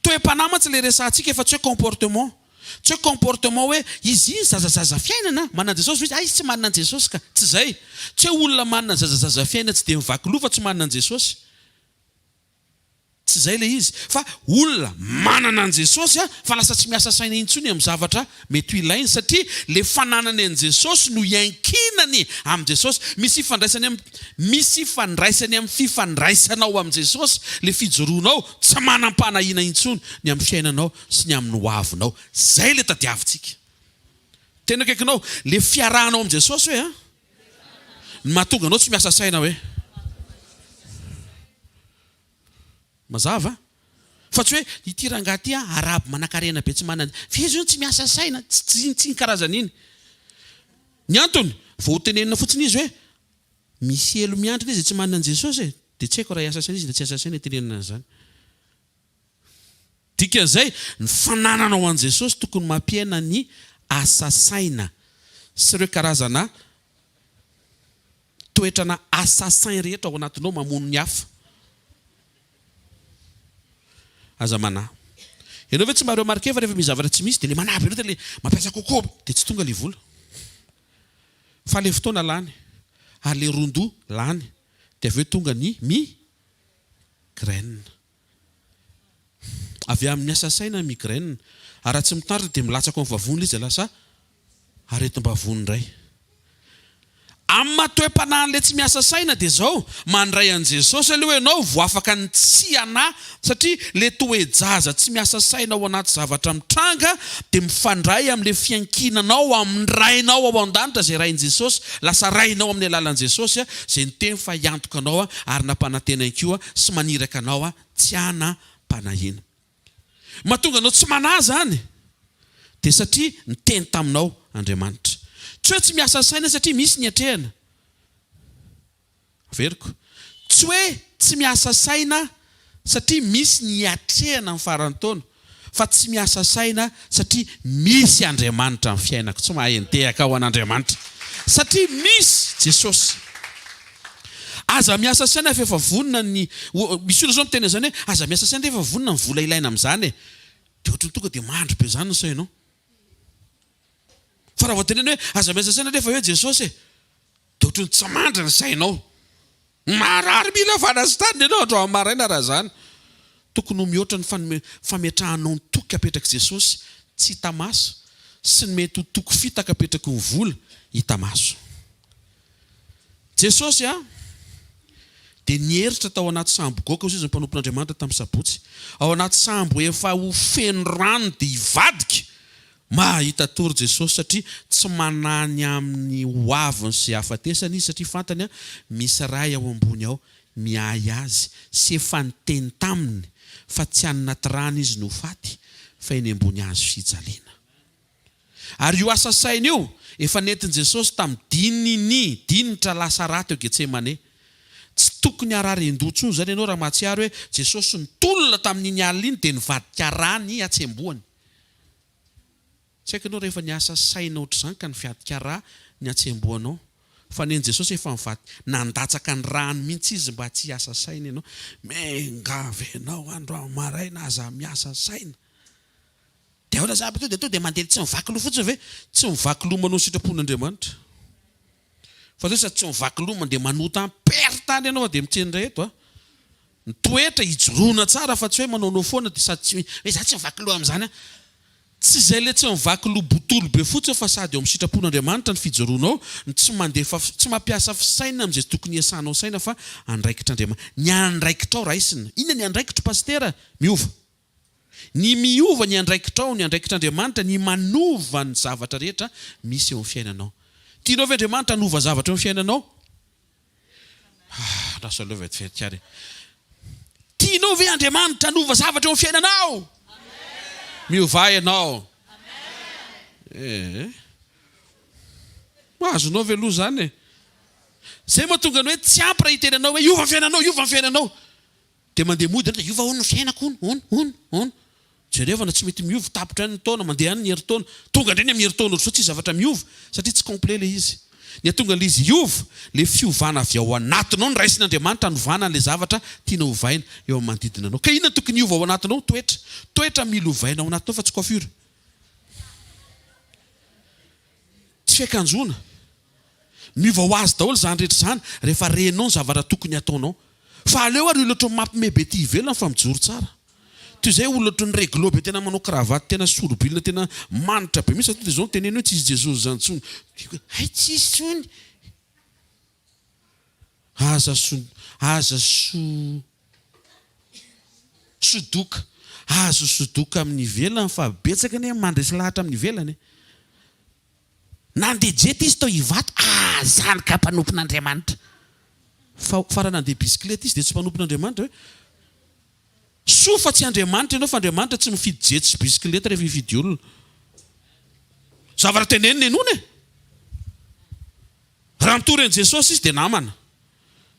Toe-panahy mantsy ilay resahantsika fa tsy hoe comportement. Tsy hoe comportement hoe izy iny zazazaza fiainana, manana an'i Jesosy ve izy? Ah izy tsy manana an'i Jesosy ka. Tsy izay. Tsy hoe olona manana zazazaza fiainana tsy dia mivaky loha fa tsy manana an'i Jesosy. Tsy izay ilay izy fa olona manana an'i Jesosy fa lasa tsy miasa saina intsony amin'ny zavatra mety ho ilainy satria ilay fananany an'i Jesosy no iankinany amin'i Jesosy. Misy ifandraisany amin'ny misy ifandraisany amin'ny fifandraisanao amin'i Jesosy ilay fijoroanao tsy manam-panahiana intsony ny amin'ny fiainanao sy ny amin'ny hoavinao. Izay ilay tadiavintsika. Tena akaikinao ilay fiarahanao amin'i Jesosy hoe an! Ny mahatonga anao tsy miasa saina hoe. Mazava? Fa tsy hoe ity rangahy ity an, arabo manankarena be tsy manana, fa izy hono tsy miasa saina, tsy tsy iny karazana iny. Ny antony, vao hotenenina fotsiny izy hoe misy helo miandry anie izay tsy manana an'i Jesosy e, dia tsy haiko raha hiasa saina izy na tsy hiasa saina hitenenana an'izany. Dikan'izay, ny fananana ho an'i Jesosy tokony mampihena ny asa saina sy ireo karazana Toetrana assassin rehetra ao anatinao mamono ny hafa. Aza manahy. Ianao ve tsy mba remarquer fa rehefa misy zavatra tsy misy dia le manahy be loatra le mampiasa coco dia tsy tonga le vola. Fa le fotoana lany ary le ron-doha lany dia avy eo tonga ny migraine. Avy amin'ny asa saina ny migraine. Ary raha tsy mitandrina dia milatsaka ao amin'ny vavony ilay izy dia lasa aretim-bavony indray. Amin'ny maha toe-panahin'ilay tsy miasa saina dia izao, mandray an'i Jesosy aloha ianao vao afaka ny tsy hanahy satria ilay toe-jaza tsy miasa saina ao anaty zavatra mitranga dia mifandray amin'ilay fiankinanao amin'ny Rainao ao an-danitra izay Rain'i Jesosy, lasa Rainao amin'ny alalan'i Jesosy izay niteny fa hiantoka anao ary nampanantena ihany koa sy maniraka anao tsy hanam-panahiana. Mahatonga anao tsy manahy izany dia satria niteny taminao Andriamanitra. Tsy hoe tsy miasa saina satria misy ny atrehana. Averiko. Tsy hoe tsy miasa saina satria misy ny hiatrehana amin'ny faran'ny taona, fa tsy miasa saina satria misy Andriamanitra amin'ny fiainako. Tsy mahay nitehaka ho an'Andriamanitra. Satria misy Jesosy. Aza miasa saina fa efa vonona ny, misy olona izao miteny an'izany hoe aza miasa saina fa efa vonona ny vola ilaina amin'izany e. Dia ohatran'ny tonga dia mandry be izany ny sainao. Fa raha vao teneno hoe aza miasa saina nefa hoe Jesosy e. Dia ohatran'ny tsy mandry ny sainao. Marary mila fanasitranana ianao androany maraina raha izany. Tokony ho mihoatra ny fanome fametrahanao ny toky apetrak'i Jesosy tsy hita maso sy ny mety ho toky fitaka apetraky ny vola hita maso. Jesosy a! Dia nieritra tao anaty sambo goaka hoy izy ny mpanompon'Andriamanitra tamin'ny sabotsy. Ao anaty sambo efa ho feno rano dia hivadika Mahita tory Jesosy satria tsy manahy ny amin'ny ho aviny sy hahafatesany izy satria fantany misy Ray ao ambony ao miahy azy sy efa niteny taminy fa tsy any anaty rano izy no ho faty fa eny ambony hazo fijaliana. Ary io asa saina io efa nentin'i Jesosy tamin'ny dininy dinitra lasa ra teo Getsemane. Tsy tokony harary an-doha intsony izany ianao raha mahatsiaro hoe Jesosy nitolona tamin'iny alina iny dia nivadika ra ny hatsembohany. Tsy haiko ianao rehefa niasa saina ohatr'izany ka nivadika rà ny hatsembohanao. Fa nen'i Jesosy efa nivadika, nandatsaka ny ràny mihitsy Izy mba tsy hiasa saina ianao. Miangavy anao androany maraina aza miasa saina. Dia ahoana za tonga dia tonga dia mandeha tsy mivaky loha fotsiny ve? Tsy mivaky loha manao ny sitrapon'Andriamanitra. Fa zao sady tsy mivaky loha mandeha manota am-perte any ianao fa dia mitsena indray eto a. Ny toetra ijoroana tsara fa tsy hoe manaonao foana dia sady tsy hoe za tsy mivaky loha amin'izany an! Tsy izay ilay tsy mivaky loha botolo be fotsiny fa sady eo amin'ny sitrapon'Andriamanitra ny fijoroanao no tsy mandefa tsy mampiasa fisainana amin'izay tsy tokony hiasanao saina fa andraikitr'Andriamanitra. Ny andraikitrao raisina. Inona ny andraikitro Pasitera? Miova. Ny miova ny andraikitrao, ny andraikitr'Andriamanitra, ny manova ny zavatra rehetra misy eo amin'ny fiainanao. Tianao ve Andriamanitra hanova zavatra eo amin'ny fiainanao? Ah, andraso aloha vetivety ary. Tianao ve Andriamanitra hanova zavatra eo amin'ny fiainanao? Miovà ianao. Eh. Azonao ve aloha izany e? Izay mahatonga ny hoe tsy ampy raha hiteny anao hoe hiova ny fiainanao, hiova ny fiainanao. Dia mandeha mody ianao dia hiova hono ny fiainako hono, hono, hono, hono. Jerevana tsy mety miova, tapitra any ny taona, mandeha any ny herintaona, tonga indray ny amin'ny herintaona ohatr'izao tsisy zavatra miova satria tsy complet ilay izy. Ny hahatonga an'ilay izy hiova, ilay fiovana avy ao anatinao no raisin'Andriamanitra hanovana an'ilay zavatra tiana hovaina eo amin'ny manodidina anao. Ka inona no tokony hiova ao anatinao? Toetra. Toetra mila ovaina ao anatinao fa tsy coiffure. Tsy fiakanjoana. Miova ho azy daholo izany rehetra izany rehefa renao ny zavatra tokony hataonao. Fa aleo ary olona ohatran'ny mampime be ety ivelany fa mijoro tsara. Toy izay olona ohatran'ny réglo be tena manao cravate tena sorobilina tena manitra be mihitsy fa tonga dia izao no teneno hoe tsisy Jesosy izany intsony. Hay tsisy intsony. Aza so aza so sodoka. Azo sodoka amin'ny ivelany fa betsaka anie ny mandresy lahatra amin'ny ivelany e. Nandeha jet izy tao Ivato, ah zany ka mpanompon'Andriamanitra. Fa fa raha nandeha bisikileta izy dia tsy mpanompon'Andriamanitra ve? Soa fa tsy Andriamanitra ianao fa Andriamanitra tsy mifidy jet sy bisikileta rehefa hifidy olona. Zavatra tenenina henoina e! Raha mitory an'i Jesosy izy dia namana.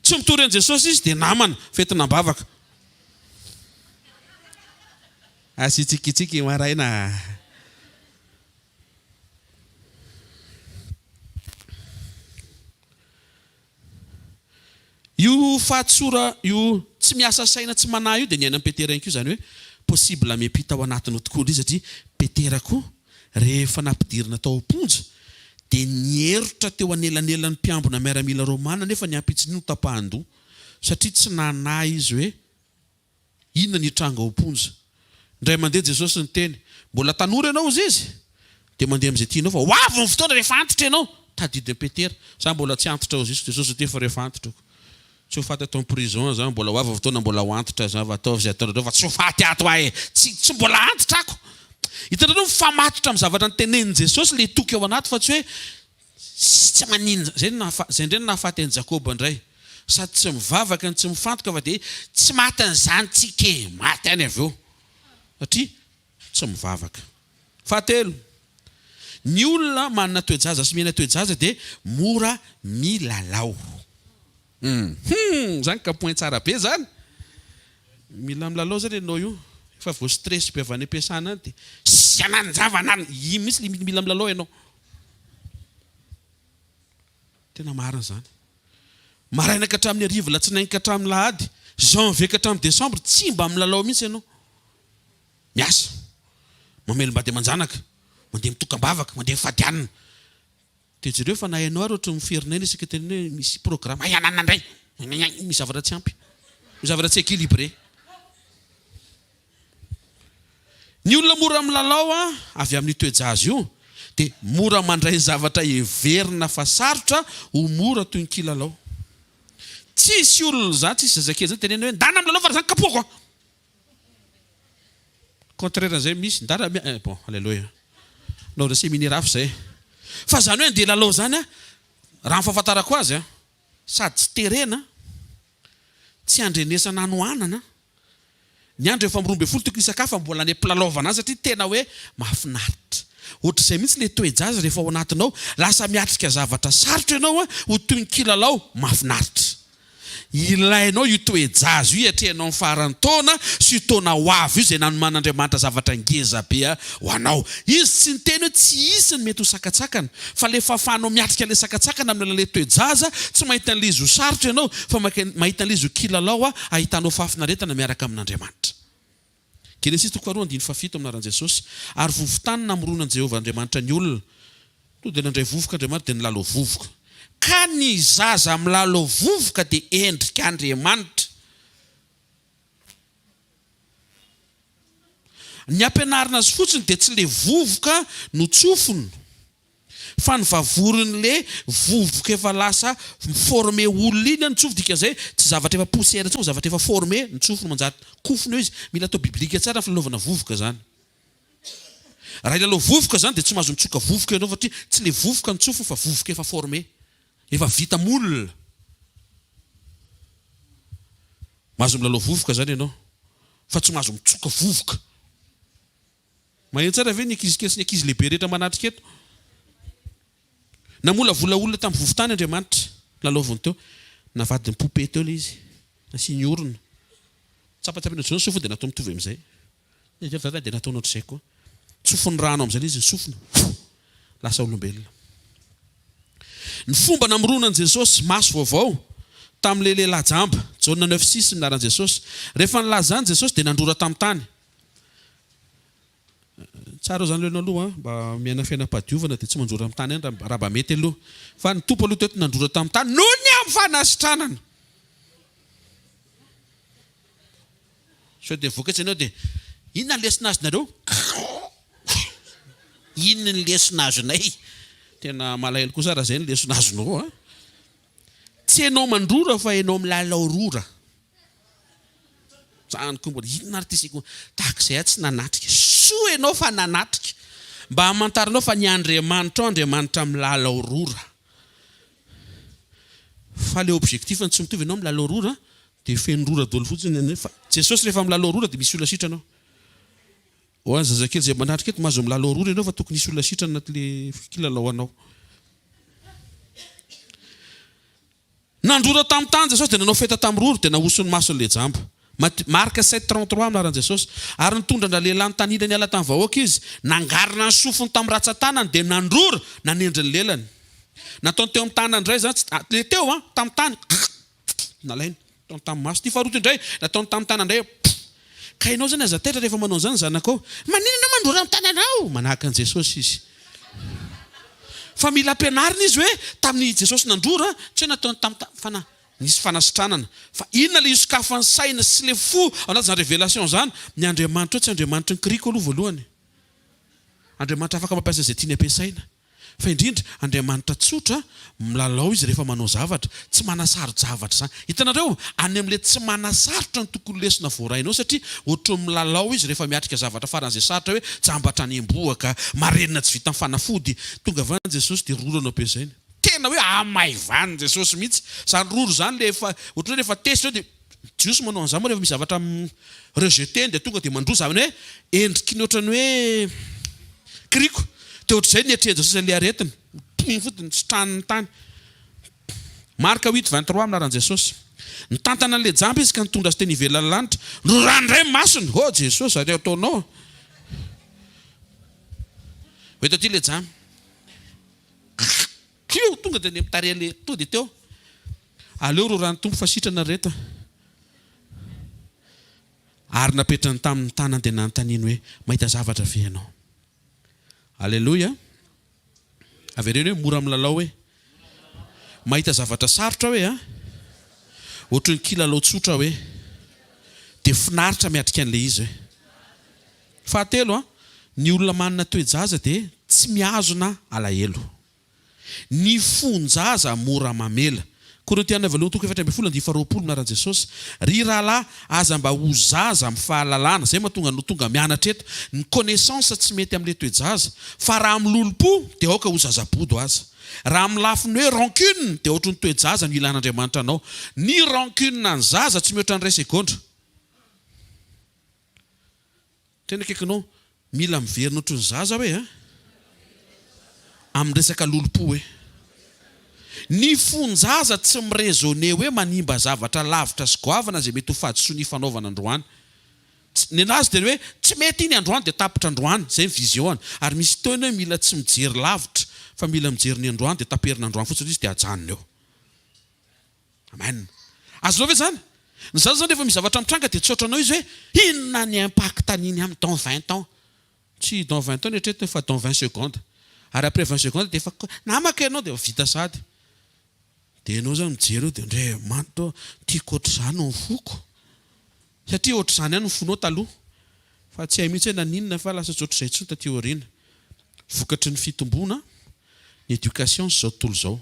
Tsy mitory an'i Jesosy izy dia namana, fentina am-bavaka. Asio tsikitsiky maraina. Io fahatsora io tsy miasa saina tsy manahy io dia niainan'i Petera ihany koa izany hoe possible miampita ao anatiny ao tokoa indray satria Petera koa rehefa nampidirina tao am-ponja dia nierotra teo anelanelan'ny mpiambina miaramila romana nefa ny ampitson'iny notapahan-doha satria tsy nanahy izy hoe Inona ny hitranga ao am-ponja? Indray mandeha Jesosy niteny, Mbola tanora ianao, hozy Izy, dia mandeha amin'izay tianao, fa ho avy ny fotoana rehefa antitra ianao. Tadidin'i Petera, Za mbola tsy antitra, hozy Izy. Jesosy niteny fa rehefa antitra aho. Tsy ho faty ato am-prison za, mbola ho avy ny fotoana mbola ho antitra za, fa ataovy izay ataonareo fa tsy ho faty ato aho e! Tsy, tsy mbola antitra ako. Hitanareo, mifamatotra amin'ny zavatra notenenin'i Jesosy ilay toky ao anaty fa tsy hoe Tsy maninona. Zay no nahafa, zay indray no nahafaty an'i Jakoba indray. Sady tsy mivavaka no tsy mifantoka fa dia tsy matin'izany tsika e! Maty any avy eo. Satria tsy mivavaka. Fahatelo, ny olona manana toe-jaza sy miaina toe-jaza dia mora milalao. Hum, zany ka point tsara be zany. Mila milalao zany ianao io. Efa voa stress be avy any am-piasana any dia siananjavana any. Iny mihitsy le mila milalao ianao. Tena marina izany. Maraina ka hatramin'ny hariva, alatsinainy ka hatramin'ny lahady, janvier ka hatramin'ny décembre, tsy mba milalao mihitsy ianao. Miasa, mamelom-bady aman-janaka, mandeha mitokam-bavaka, mandeha mifady hanina. Dia jereo fa na ianao ary ohatry ny miferinaina isaka teny hoe misy programme, hay ananona indray, misy zavatra tsy ampy, misy zavatra tsy équilibré. Ny olona mora milalao avy amin'io toe-jaza io dia mora mandray ny zavatra heverina fa sarotra ho mora toy ny kilalao. Tsisy olona izany, tsisy zazakely izany tenenina hoe ndana milalao fa raha izany kapohako an! Contraire an'izay misy, ndana mi, eh, bon, alléluia. Naovana séminaire hafa izay. Fa izany hoe andeha hilalao izany an, raha ny fahafantarako azy an, sady tsy terena, tsy andrenesana hanoanana, Ny andro efa amin'ny 12 tokony hisakafo fa mbola any am-pilalaovana any satria tena hoe mahafinaritra. Ohatr'izay mihitsy ilay toe-jaza rehefa ao anatinao, lasa miatrika zavatra sarotra ianao ho toy ny kilalao mahafinaritra. Ilainao io toe-jaza io hiatrehanao ny faran'ny taona sy io taona ho avy io izay nanoman'Andriamanitra zavatra ngeza be ho anao. Izy tsy niteny hoe tsy hisy ny mety ho sakantsakana fa ilay fahafahanao miatrika ilay sakantsakana amin'ny alalan'ilay toe-jaza, tsy mahita an'ilay izy ho sarotra ianao fa mahita an'ilay izy ho kilalao ahitanao fahafinaretana miaraka amin'Andriamanitra. Genesisy toko faharoa andininy fahafito amin'ny anaran'i Jesosy. Ary vovo-tany namoronan'i Jehovah Andriamanitra ny olona. Tonga dia nandray vovoka Andriamanitra dia nilalao vovoka. Ka ny zaza milalao vovoka dia endrik'Andriamanitra. Ny ampianarina azy fotsiny dia tsy le vovoka no tsofina fa ny vavorin'le vovoka efa lasa mi-former olona iny no tsofina, dikan'izay tsy zavatra efa poussière intsony fa zavatra efa former no tsofina manjary kofona eo izy. Mila atao biblika tsara ny filalaovana vovoka zany. Raha hilalao vovoka zany dia tsy mahazo mitsoka vovoka ianao satria tsy le vovoka no tsofina fa vovoka efa former, efa vita moule. Mahazo milalao vovoka zany ianao fa tsy mahazo mitsoka vovoka. Maheno tsara ve ny ankizy kely sy ny ankizy lehibe rehetra manatrika eto? Namolavola olona tamin'ny vovo-tany Andriamanitra. Lalaoviny teo. Navadiny poupée teo ilay izy. Nasiany orona. Tsapatsapainy ohatr'izao ny sofiny dia natao mitovy amin'izay. Dia nataony ohatr'izay koa. Tsofiny rano amin'izay ilay izy ny sofiny. Lasa olombelona. Ny fomba namoronan'i Jesosy maso vaovao tamin'ilay lehilahy jamba, Jaona 9,6, ny anaran'i Jesosy. Rehefa nilaza izany Jesosy dia nandrora tamin'ny tany. Tsara aloha izany aloha ianao aloha an, mba miaina fiainam-pahadiovana dia tsy mandrora amin'ny tany ihany raha mba mety aloha. Fa ny Tompo aloha teto nandrora tamin'ny tany noho ny amin'ny fanasitranana. Sao dia mivoaka etsy ianao dia inona ny lesona azonareo? Inona ny lesona azonay? Tena malahelo kosa raha izay ny lesona azonao an. Tsy ianao mandrora fa ianao milalao rora. Zany koa mbola inona ary ity sekoly tahaka izay aho tsy nanatrika. Soa ianao fa nanatrika. Mba hamantaranao fa ny Andriamanitrao Andriamanitra milalao rora. Fa le objectif-ny tsy mitovy ianao milalao rora dia feno rora daholo fotsiny ny fa Jesosy rehefa milalao rora dia misy olona sitrana ao. Ho an'ny zazakely izay manatrika eto mahazo milalao rora ianao fa tokony hisy olona sitrana anatin'le kilalao anao. Nandrora tamin'ny tany Jesosy dia nanao feta tamin'ny rora dia nahosony mason'ilay jamba. Mat. Marc 7, 33 amin'ny anaran'i Jesosy. Ary nitondra an-dralehilahy nitanila niala tamin'ny vahoaka izy, nangarona ny sofiny tamin'ny ratsan-tanany dia nandrora nanendry ny lelany. Nataony teo amin'ny tanany indray izany, ilay teo an, tamin'ny tany, nalainy, nataony tamin'ny maso. Ity faharoa ity indray, nataony tamin'ny tanany indray, Ka ianao izany aza taitra rehefa manao an'izany ny zanakao. Maninona ianao mandrora amin'ny tananao? Manahaka an'i Jesosy izy. Fa mila ampianarina izy hoe tamin'i Jesosy nandrora, tsy hoe nataony tamin'ny fa na nisy fanasitranana. Fa inona ilay isokafan'ny saina sy ilay fo ao anatin'izany révélation izany? Ny Andriamanitra eo tsy Andriamanitry ny kiriko aloha voalohany. Andriamanitra afaka mampiasa izay tiany ampiasaina. Fa indrindra, Andriamanitra tsotra, milalao Izy rehefa manao zavatra, tsy manasaro-javatra izany. Hitanareo, any amin'ilay tsy manasarotra no tokony lesona voarainao satria ohatran'ny milalao Izy rehefa miatrika zavatra faran'izay sarotra hoe jamba hatrany am-bohoka, marenina tsy vitan'ny fanafody. Tonga avy any Jesosy dia rora no ampiasainy. Tena hoe hamaivanin'i Jesosy mihitsy izany rora izany, ilay efa, ohatran'ny hoe rehefa tezitra eo dia. Jiosy manao an'izany moa rehefa misy zavatra rejeter-ny dia tonga dia mandroso, izany hoe endriky ny ohatran'ny hoe kiriko. Dia ohatr'izay ny niatrehan'i Jesosy an'ilay aretina. Tohiny fotsiny, sitraniny tany. Marka huit 23 amin'ny anaran'i Jesosy. Nitantana an'ilay jamba izy ka nitondra azy teny ivelan'ny lanitra. Norany indray ny masony. Oh Jesosy, izany ataonao. Ho eto aty ilay jamba. Kio! Tonga dia any amin'ny tarehy ilay, tonga dia teo. Aleo roran'ny Tompo fa sitrana ry reto a! Ary napetrany taminy ny tanany dia nanontaniany hoe, Mahita zavatra ve ianao? Aleloia! Avereno hoe, mora milalao hoe. Mahita zavatra sarotra hoe a! Ohatry ny kilalao tsotra hoe. Dia finaritra miatrika an'ilay izy hoe. Fahatelo a, ny olona manana toe-jaza dia tsy mihazona alahelo. Ny fon-jaza mora mamela. Korintiana voalohany toko 14 andininy faharoapolo Anaran'i Jesosy. Ry rahalahy, aza mba ho zaza amin'ny fahalalana. Izay mahatonga anao tonga mianatra eto. Ny connaissance tsy mety amin'ilay toe-jaza. Fa raha amin'ny lolompo dia aoka ho zaza-bodo aza. Raha amin'ny lafiny hoe rancune dia ohatry ny toe-jaza no ilan'Andriamanitra anao. Ny rancune an'ny zaza tsy mihoatra ny iray segondra. Tena akaikinao, mila miverina ohatry ny zaza hoe a! Amin'ny resaka lolompo hoe. Ny fon-jaza tsy mi-raisonner hoe manimba zavatra lavitra sy goavana izay mety ho fahadisoana ifanaovana androany. Tsy, nenazy dia ny hoe tsy mety iny androany dia tapitra androany, izay ny vision-ny. Ary misy fotoana hoe mila tsy mijery lavitra fa mila mijery ny androany dia taperina androany fotsiny izy dia ajanona eo. Amen. Azonao ve izany? Ny zaza izany rehefa misy zavatra mitranga dia tsy ohatranao izy hoe inona ny impact an'iny aminy dans 20 ans. Tsy dans 20 ans ny eritreretiny fa dans 20 secondes. Ary après 20 secondes dia efa namako ianao dia vita sahady. Dia ianao izany mijery eo dia Andriamanitra ô, tiako ohatr'izany ny foko. Satria ohatr'izany ihany ny fonao taloha. Fa tsy hay mihitsy hoe naninona fa lasa tsy ohatr'izay intsony taty aoriana. Vokatry ny fitomboana ny éducation sy izao tontolo izao.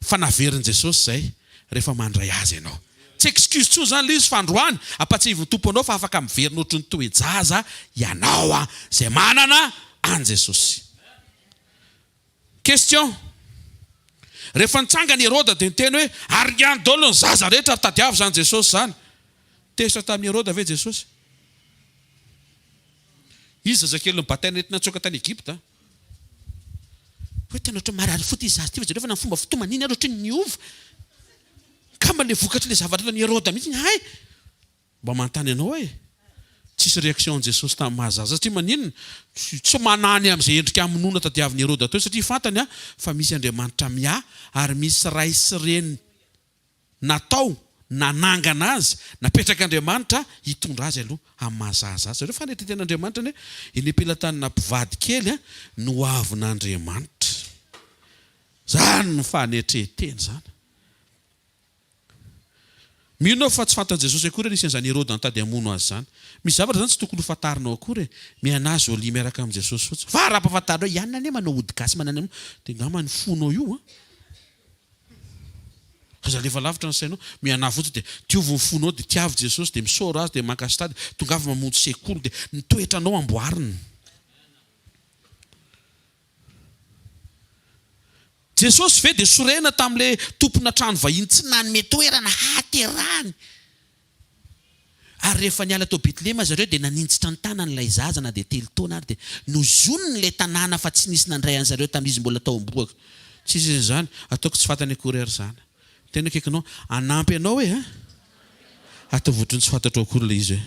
Fa naverin'i Jesosy izay rehefa mandray Azy ianao. Tsy excuse intsony izany ilay izy fa androany ampatsiahivin'ny Tompo anao fa afaka miverina ohatry ny toe-jaza ianao izay manana an'i Jesosy. Question, Rehefa nitsangana i Heroda dia niteny hoe, Aringano daholo ny zaza rehetra ary tadiavo izany Jesosy izany. Tezitra tamin'i Heroda ve Jesosy? Izy zazakely nobataina nentina nitsoaka tany Egypta. Hoe tena ohatran'ny marary fo ity zaza ity fa jereo fa na ny fomba fitomaniny ary ohatran'ny niova. Angamba ilay vokatr'ilay zavatra nataon'i Heroda mihitsy hay. Mba manontany anao aho e! Tsisy réaction an'i Jesosy tamin'ny maha zaza satria maninona? Tsy manany amin'izay endrika hamonoana tadiavin'i Heroda teo satria fantany fa misy Andriamanitra miahy ary misy ray sy reny natao nanangana azy, napetrak'Andriamanitra hitondra azy aloha amin'ny maha zaza azy. Zareo fanetreten'Andriamanitra anie eny am-pelatanana mpivady kely no avin'Andriamanitra. Zany no fanetretena zany. Mino aho fa tsy fantan'i Jesosy akory hoe nisy an'izany Heroda nitady hamono azy izany. Misy zavatra izany tsy tokony ho fantarinao akory e. Mianà jolie miaraka amin'i Jesosy fotsiny. Fa raha ampahafantarinao hoe i anona anie manao ody gasy manana an'io dia angamba ny fonao io an. Aza alefa lavitra ny sainao. Mianà fotsiny dia diovy ny fonao dia tiavo Jesosy dia misaora Azy dia mankasitraha dia tongava mamonjy sekoly dia ny toetranao amboarina. Jesosy ve dia sorena tamin'ilay tompona trano vahiny tsy nanome toerana hahaterahany? Ary rehefa niala tao Betlehema zareo dia naninjitra ny tanany ilay zaza na dia telo taona ary dia nozoniny ilay tanàna fa tsy nisy nandray an'zareo tamin'izy mbola tao am-bohoka. Tsisy an'izany, ataoko tsy fantany akory ary izany. Tena akaikinao, hanampy anao hoe a! Ataovy ohatran'ny tsy fantatrao akory ilay izy hoe.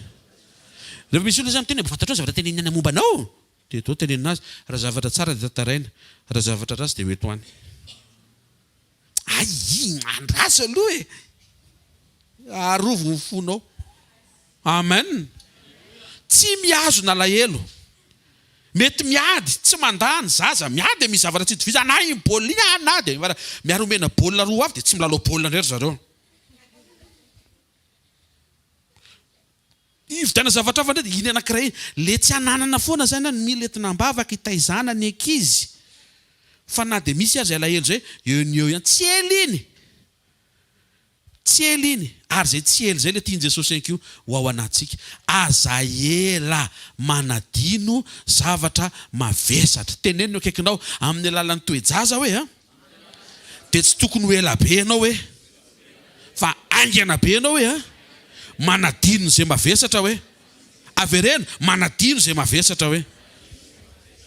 Rehefa misy olona izany miteny hoe mba fantatrao ny zavatra teneniny any momba anao? Dia toa tenenina azy, raha zavatra tsara dia tantaraina, raha zavatra ratsy dia ho eto any. Ayy, andraso aloha e! Arovy ny fonao. Amen! Tsy mihazona alahelo. Mety miady, tsy mandà ny zaza, miady e, misy zavatra tsy itovizana, na iny baolina iny, ah na dia miara omena baolina roa avy dia tsy milalao baolina indray ry zareo. Hividianana zavatra hafa indray dia iny anankiray iny. Le tsy ananana foana zany no mila entina am-bavaka hitaizana ny ankizy fa na dia misy aza alahelo izay eo no eo ihany. Tsy ela iny! Tsy ela iny! Ary izay tsy ela izay le tian'i Jesosy ihany koa ho ao anatintsika. Aza ela manadino zavatra mavesatra. Teneno ny akaikinao amin'ny alalan'ny toe-jaza hoe a! Dia tsy tokony ho ela be ianao hoe, fa haingana be ianao hoe a! Manadino izay mavesatra hoe. Avereno, manadino izay mavesatra hoe.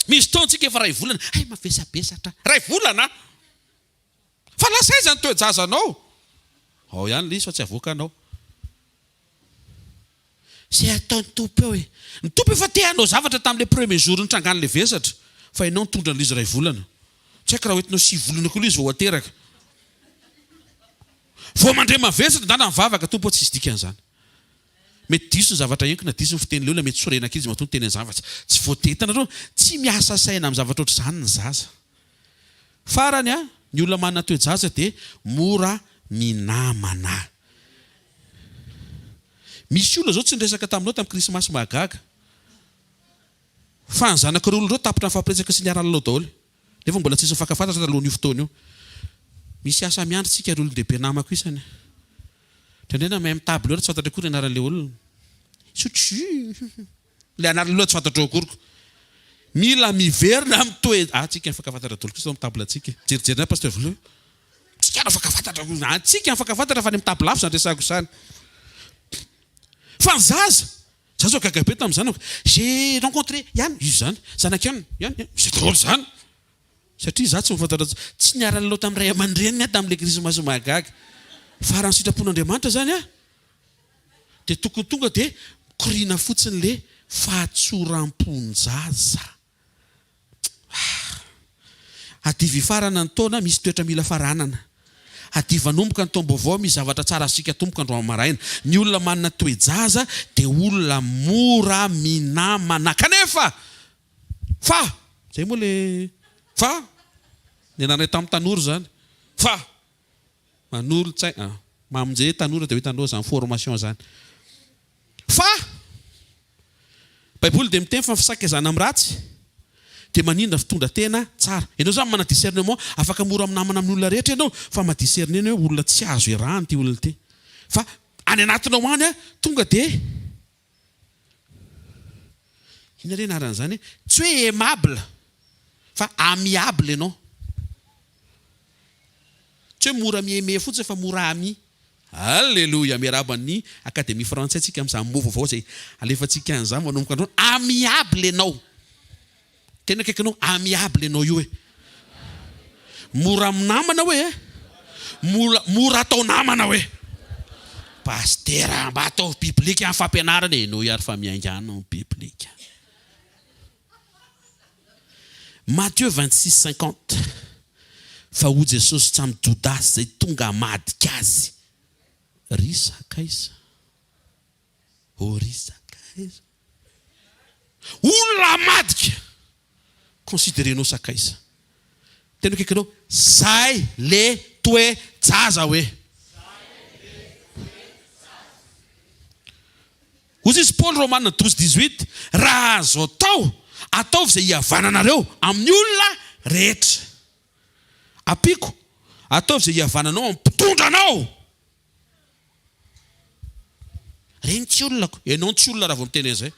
Misy fotoana tsika efa iray volana, hay mavesabesatra, iray volana! Fa lasa aiza ny toe-jazanao? Ao ihany ilay izy fa tsy avoakanao. Izay ataon'ny Tompo eo e! Ny Tompo efa te hanao zavatra tamin'ilay premier jour nitrangan'ilay vesatra, fa ianao nitondra an'ilay izy iray volana. Tsy haiko raha hoentinao sivy volana koa ilay izy vao ho ateraka. Vao mandre mavesatra, ndana mivavaka, Tompo ô tsisy dikany izany. Mety diso ny zavatra henoko na diso ny fitenin'ilay olona, mety sorena kely izy matoa niteny an'izany fa tsy voatery. Hitanareo, tsy miasa saina amin'ny zavatra ohatr'izany ny zaza. Farany, ny olona manana toe-jaza dia mora minamana. Misy olona zao tsy niresaka taminao tamin'ny krismasy mahagaga. Fa ny zanak'ireo olona ireo tapitra nifampiresaka sy niara-nilalao daholo. Nefa mbola tsisy nifankafantatra talohan'io fotoana io. Misy asa miandry tsika ry olon-dehibe namako isany. Indraindray na mahay mitable eo ary tsy fantatra akory ny anaran'ilay olona. Isotry. Ilay anaran'ilay olona tsy fantatrao akory ko. Mila miverina amin'ny toe-, ah tsika mifankafantatra daholo kosa ao amin'ny table tsika. Jerijerina any Pasteur Volo. Tsika no mifankafantatra koa. Antsika mifankafantatra fa any amin'ny table hafa izany resahako izany. Fa ny zaza, za zao gaga be tamin'ny zanako. J'ai rencontré Yann, iza izany? Zanak'i Yann, Yann, Yann, iza daholo izany? Satria za tsy mifantatra, tsy niara-nilalao tamin'ny ray aman-dreniny aho tamin'ilay krismasy mahagaga. Fa raha ny sitrapon'Andriamanitra izany an, dia tokony tonga dia mikoriana fotsiny le fahatsoram-pon-jaza. Ah! Adivo hifarana ny taona, misy toetra mila faranana. Adivo hanomboka ny taom-baovao, misy zavatra tsara azontsika atomboka androany maraina. Ny olona manana toe-jaza dia olona mora minamana. Kanefa! Fa! Zay moa le fa! Nianaranay tamin'ny tanora izany. Fa! Manolo-tsaina, mamonje tanora dia ho hitanao izany formation izany. Fa! Baiboly dia miteny fa ny fisakaizana amin'ny ratsy dia manindra fitondra-tena tsara. Ianao izany manana discernement, afaka mora minamana amin'ny olona rehetra ianao, fa ma-discerner ny hoe olona tsy azo iarahana ity olona ity. Fa any anatinao any tonga dia inona re anaran'izany e? Tsy hoe aimable fa amiable ianao. Tsy hoe mora mi-aimer fotsiny fa mora ami. Alléluia! Miarahaba ny Académie Frantsay tsika amin'izany mot vaovao izay alefantsika an'izany manomboka androany. Amiable ianao. Tena akaikinao, amiable ianao io e. Mora minamana hoe e. Mora, mora atao namana hoe. Pasitera, mba ataovy biblika ny fampianarana e. Henoy ary fa miainga any ny biblika. Matthieu 26, 50 Fa hoy Jesosy tamin'i Jodasy izay tonga hamadika Azy, Ry sakaiza, ô ry sakaiza, olona hamadika, considerenao sakaiza. Tena akaikinao, zay le toe-jaza hoe. Hoy izy Paoly, Romana 12, 18, Raha azo atao, ataovy izay hihavananareo amin'ny olona rehetra. Ampiako, ataovy izay hihavananao amin'ny mpitondra anao. Reny tsy olonako. Ianao no tsy olona raha vao miteny an'izay.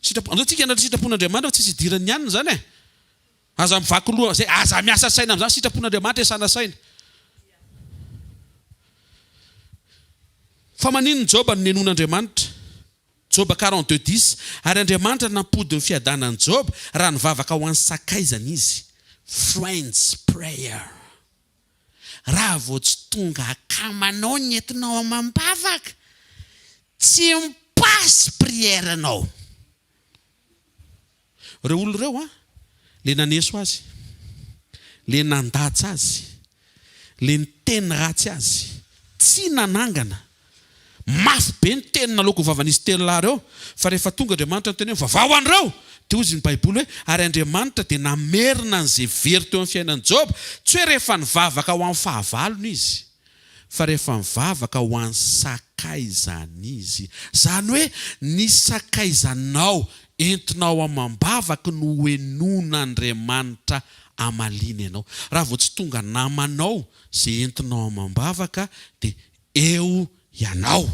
Sitrapo, andao tsika hianatra sitrapon'Andriamanitra fa tsisy idiran'ny anona izany e. Aza mivaky loha amin'izay, aza miasa saina amin'izany, sitrapon'Andriamanitra iasana saina. Fa maninona Joba no nenoin'Andriamanitra? Joba 42, 10, Ary Andriamanitra nampody ny fiadanan'i Joba raha nivavaka ho an'ny sakaizany izy. Friends prayer. Raha vao tsy tonga akamanao ny entinao amam-bavaka, tsy mi-passe prière-nao. Reo olona ireo an, le naneso azy, le nandatsa azy, le niteny ratsy azy, tsy nanangana, mafy be ny teny naloako vavan'izy telolahy ireo, fa rehefa tonga Andriamanitra niteny hoe mivavaha ho an'ireo, dia hozy ny baiboly hoe ary Andriamanitra dia namerina an'izay very teo amin'ny fiainan'i Joba, tsy hoe rehefa nivavaka ho an'ny fahavalony izy, fa rehefa mivavaka ho an'ny sakaizany izy. Izany hoe ny sakaizanao entinao amam-bavaka no ho henoin'Andriamanitra hamaliany anao. Raha vao tsy tonga namanao izay entinao amam-bavaka dia eo ianao.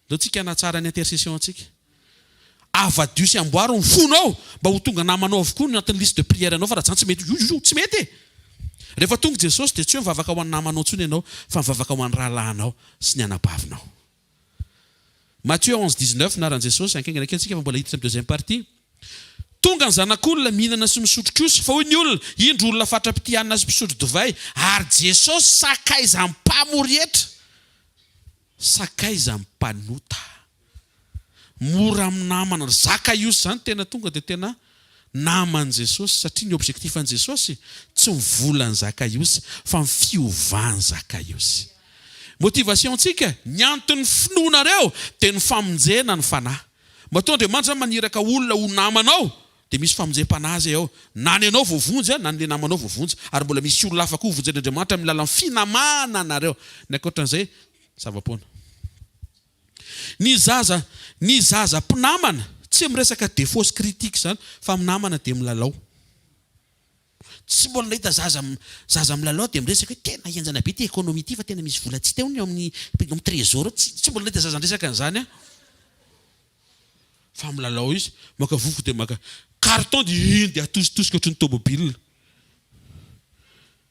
Ndao tsika hanatsara ny intercession antsika. Avadio sy amboaro ny fonao mba ho tonga namanao avokoa ny anatin'ny liste de prière anao fa raha zany tsy mety io io tsy mety e! Rehefa tonga Jesosy dia tsy hoe mivavaka ho an'ny namanao intsony ianao fa mivavaka ho an'ny rahalahinao sy ny anabavinao. Matthieu 11, 19, Anaran'i Jesosy, ankaingana kely tsika fa mbola hiditra amin'ny deuxième partie. Tonga ny Zanak'olona mihinana sy misotro kosa, fa hoy ny olona, Indro olona fatra-pitia hanina sy mpisotro divay, ary Jesosy sakaizan'ny mpamory hetra. Sakaiza mpanota. Mora amin'ny namana. Ry Zakaiosy izany tena tonga dia tena naman'i Jesosy satria ny objectif an'i Jesosy tsy ny volan'i Zakaiosy fa ny fiovan'i Zakaiosy. Motivation ntsika, ny anton'ny finoanareo dia ny famonjena ny fanahy. Matoa Andriamanitra izany maniraka olona ho namanao dia misy famonjem-panahy izay ao. Na ny anao voavonjy na ny le namanao voavonjy. Ary mbola misy olona hafa koa hovonjen'Andriamanitra amin'ny alalan'ny finamananareo. Ny ankoatran'izay, zava-poana. Ny zaza, ny zaza mpinamana, tsy miresaka défaut sy critique izany, fa minamana dia milalao. Tsy mbola nahita zaza, zaza milalao dia miresaka hoe tena henjana be ity économie ity fa tena misy vola tsy hita hono eo amin'ny, amin'ny trésor ao. Tsy, tsy mbola nahita zaza niresaka an'izany aho. Fa milalao izy, maka vovoka dia maka carton dia iny dia atositosika ohatry ny tomobile.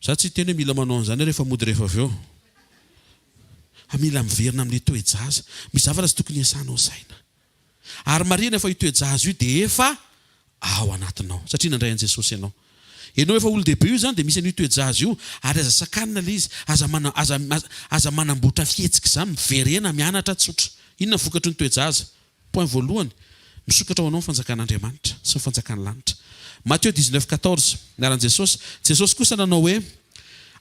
Za tsy hiteny hoe mila manao an'izany aho rehefa mody rehefa avy eo. Fa mila miverina amin'ilay toe-jaza. Misy zavatra tsy tokony hiasanao saina. Ary marihina fa io toe-jaza io dia efa ao anatinao. Satria nandray an'i Jesosy ianao. Ianao efa olon-dehibe io izany dia misy an'io toe-jaza io. Ary aza sakanina ilay izy. Aza mana, aza, aza manamboatra fihetsika izany. Miverena mianatra tsotra. Inona ny vokatry ny toe-jaza? Point voalohany, misokatra ho anao ny fanjakan'Andriamanitra sy ny fanjakan'ny lanitra. Matthieu 19, 14, Anaran'i Jesosy, Jesosy kosa nanao hoe,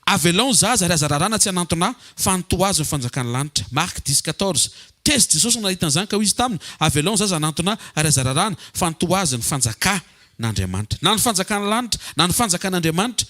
Avelao ny zaza ary aza raràna tsy hanantona Ahy, fa ny toa azy ny fanjakan'ny lanitra. Marc 10, 14, Tezitra Jesosy nahita an'izany ka hoy Izy taminy, Avelao ny zaza hanantona Ahy ary aza raràna, fa ny toa azy ny fanjakan'Andriamanitra. Na ny fanjakan'ny lanitra, na ny fanjakan'Andriamanitra.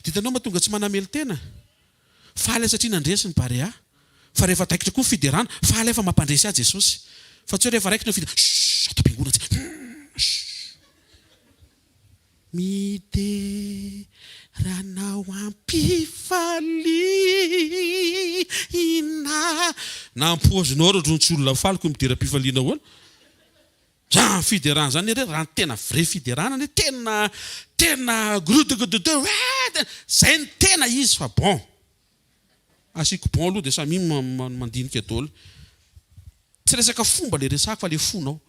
Dia hitanao mahatonga tsy manamelo-tena? Faly aho satria nandresy ny Barea. Fa rehefa taikitra koa ny fiderana, faly aho fa mampandresy ahy Jesosy. Fa tsy hoe rehefa raikitra ny fiderana, shh, ato am-piangonana tsy, humm, shh. Midera anao am-pifaliana. Nampoizinao ary ohatran'ny tsy olona faly koa midera am-pifaliana ahoana? Zany fiderana zany anie raha ny tena vrai fiderana anie tena tena grudgdd eh zay no tena izy fa bon asiako bon aloha dia samia mandinika daholo. Tsy resaka fomba le resako fa le fonao.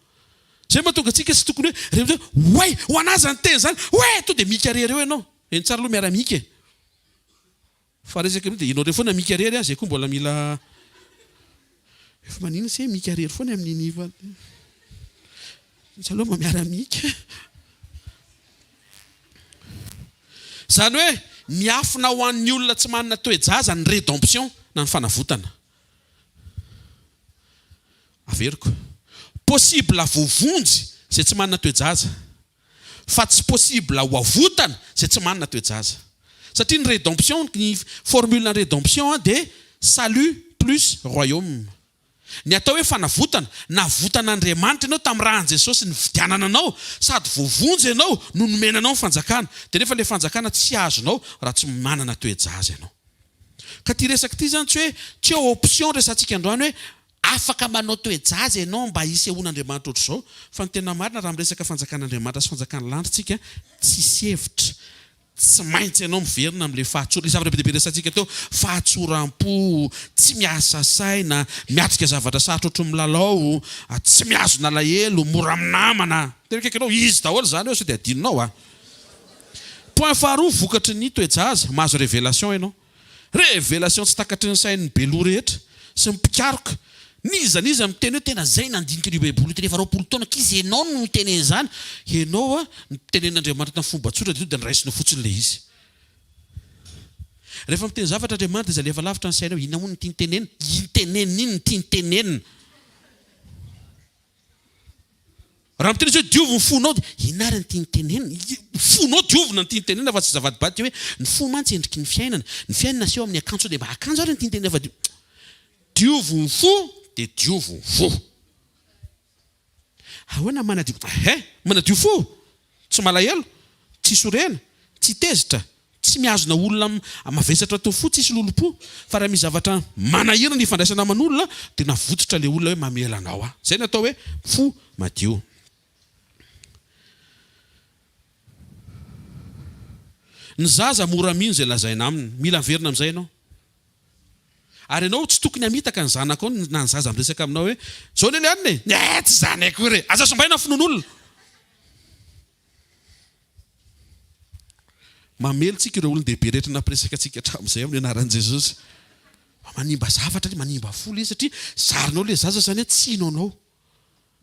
Zay mahatonga antsika tsy tokony hoe rehefa hoe oay ho anah zany teny zany oe to dia mika rery eo ianao. Eny tsara aloha miara mika e. Fa resaka io dia ianao rery foana mika rery a, zay koa mbola mila Efa maninona se mika rery foana amin'iny Tsy aleo mba miara mika. Izany hoe miafina ho an'ny olona tsy manana toe-jaza ny rédemption na ny fanavotana. Averiko. Possible voavonjy izay tsy manana toe-jaza. Fa tsy possible ho avotana izay tsy manana toe-jaza. Satria ny rédemption, ny formule ny rédemption dia salut plus royaume. Ny atao hoe fanavotana, navotan'Andriamanitra ianao tamin'ny ràn'i Jesosy nividianana anao, sady voavonjy ianao no nomena anao ny fanjakana. Dia nefa ilay fanjakana tsy azonao raha tsy manana toe-jaza ianao. Ka ity resaka ity izany tsy hoe, tsy hoe option resahantsika androany hoe afaka manao toe-jaza ianao mba hisehoan'Andriamanitra ohatr'izao, fa ny tena marina raha miresaka fanjakan'Andriamanitra sy fanjakan'ny lanitra isika, tsisy hevitra, tsy maintsy ianao miverina amin'ilay fahatsorana, ilay zavatra be dia be resahantsika teo, fahatsoram-po, tsy miasa saina, miatrika zavatra sarotra ohatry ny milalao, tsy mihazona alahelo, mora minamana. Tena akaiky anao, izy daholo izany eo sao dia adinonao a. Point faharoa vokatry ny toe-jaza, mahazo révélation ianao. Révélation tsy takatry ny sain'ny beloha rehetra sy ny mpikaroka. N'iza n'iza miteny hoe tena zay nandinika an'io baiboly io tena efa 20 taona k'izy ianao no niteny an'izany, ianao a, nitenenin'Andriamanitra tamin'ny fomba tsotra dia tonga dia noraisinao fotsiny ilay izy. Rehefa miteny zavatra Andriamanitra dia aza alefa lavitra ny sainao, inona moa no tiany tenenina? Iny tenenina iny no tiany tenenina. Raha miteny izy hoe diovy ny fonao dia inona ary ny tiany tenenina? Ny fonao diovina no tiany tenenina fa tsy zavadibadika hoe ny fo mantsy endriky ny fiainana. Ny fiainana aseho amin'ny akanjo sao dia mba akanjo ary ny tiany tenenina fa dio diovy ny fo dia diovy ny fo. Ahoana manadio? Ehe, manadio fo! Tsy malahelo, tsy sorena, tsy tezitra, tsy mihazona olona mavesatra toa fo, tsisy lolompo. Fa raha misy zavatra manahirana ifandraisana aman'olona dia navotsitra ilay olona hoe mamela anao aho. Izay no atao hoe fo madio. Ny zaza mora mino izay lazaina aminy. Mila miverina amin'izay ianao. Ary ianao tsy tokony hamitaka ny zanakao na ny zaza miresaka aminao hoe zao anie le anona e! Eh tsy izany akory e! Aza simbaina ny finoan'olona. Mamely tsika ireo olon-dehibe rehetra nampiresaka antsika hatramin'izay amin'ny anaran'i Jesosy. Fa manimba zavatra ilay, manimba fo ilay izy satria zarinao ilay zaza izany hoe tsy hino anao.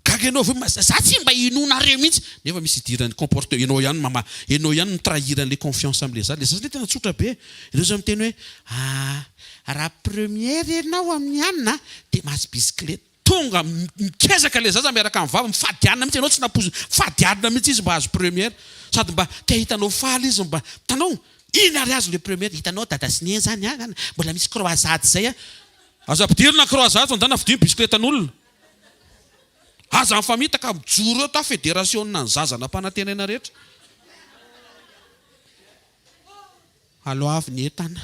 Gaga ianao avy eo, za tsy mba hinoanareo mihitsy. Nefa misy idiran'ny comporte, ianao ihany mama, ianao ihany mi-trahir an'ilay confiance amin'ilay zaza. Ilay zaza ilay tena tsotra be. Ireo izany miteny hoe, ah, raha première ianao amin'ny anona dia mahazo bisikileta. Tonga mikezaka le zaza miaraka amin'ny vava, mifady hanina mihitsy ianao tsy nampoizina, mifady hanina mihitsy izy mba hahazo première. Sady mba te hahita anao faly izy mba, hitanao, iny ary azo le première, hitanao dada sy neny zany an, mbola misy croisade zay an. Aza ampidirina croisade fa ndana vidio bisikletan'olona. Aza mifamitaka, mijoro eo ta federasiona ny zaza nampanantenaina rehetra. Aloavy ny entana.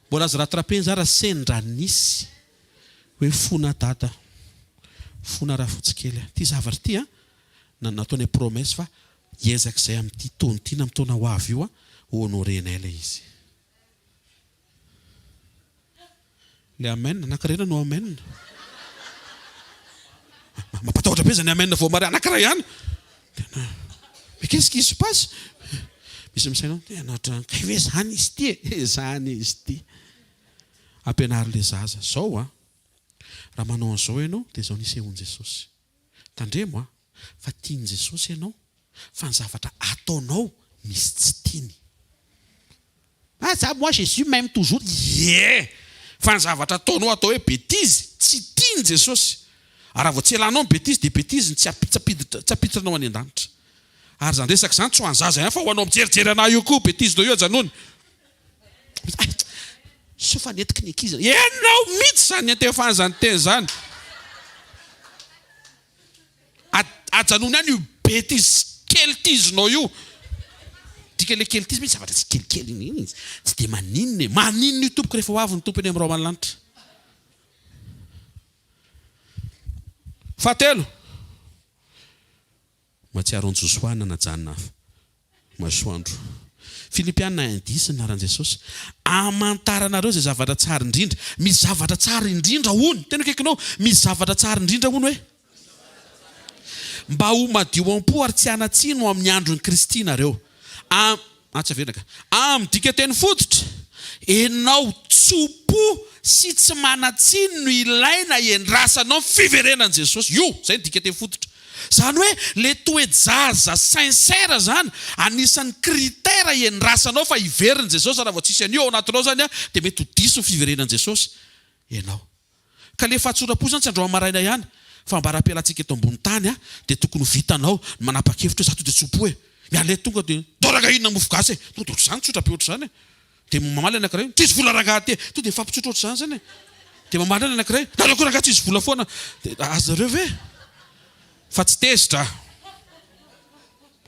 Mbola azo rattraper za raha sendra nisy hoe fona dada, fona rafotsy kely a. Ity zavatra ity a, na nataonay promesse fa hiezaka izay amin'ity taona ity na amin'ny taona ho avy io a, ho honorer-nay ilay izy. Le amen, anankiray no amen. Mampatahotra be zany amen voamary anankiray ihany. Tena mais qu'est-ce qui se passe? Misy misaina hoe tena ohatran'ny kay ve zany izy ity e? Zany izy ity. Ampianaro le zaza. Zao an, raha manao an'izao ianao dia izao nisehoan'i Jesosy. Tandremo an, fa tian'i Jesosy ianao fa ny zavatra ataonao misy tsy tiany. Ah za moi Jesus m'aime toujours ie! Fa ny zavatra ataonao atao hoe betizy tsy tian'i Jesosy. Ary raha vao tsy elanao ny betizy dia betizy ny tsy ampiditra tsy ampiditra anao any an-danitra. Ary izany resaka izany tsy ho an'ny zaza ihany fa ho anao mijerijery anah io koa betizinao io ajanony. Ay! Soa fa nentiko ny ankizy. Ianao mihitsy izany niantefan'izany izany teny izany. Ajanony any io betizy kelitizinao io. Dika le kelitizy mihitsy zavatra tsy kelikely iny izy. Tsy dia maninona e. Maninona io tompoko rehefa ho avy ny Tompo eny amin'ny rahona lanitra. Fahatelo. Mahatsiaro an'i Josoa nanajanona masoandro. Filipiana un dix ny anaran'i Jesosy. Amantaranareo izay zavatra tsara indrindra. Misy zavatra tsara indrindra hono. Tena akaikinao. Misy zavatra tsara indrindra hono hoe. Mba ho madio am-po ary tsy hanan-tsiny ho amin'ny andron'i Kristy nareo. Am, ah tsy averina ka. Amin'ny dikanteny fototra, enao tso-po sy tsy manan-tsiny no ilaina hiandrasanao ny fiverenan'i Jesosy. Io, izay ny dikanteny fototra. Zany hoe le toe-jaza sincère zany anisan'ny critère iandrasanao fa hiverina Jesosy, raha vao tsisy an'io ao anatinao zany dia mety ho diso ny fiverenan'i Jesosy ianao. Ka le fahatsoram-po zany tsy androany maraina ihany fa ambara-pialantsika eto ambony tany dia tokony ho vitanao ny manapa-kevitra hoe za to dia tso-po e! Miala eto tonga dia ndao inona mofo gasy e! Tonga dia ohatr'izany tsotra be ohatr'izany e! Dia mamaly anankiray, tsisy vola rangaha aty e! Tonga dia mifampitsotra ohatr'izany zany e! Dia mamaly indray ny anankiray, nareo koa rangaha tsisy vola foana! Dia azonareo ve? Fa tsy tezitra aho.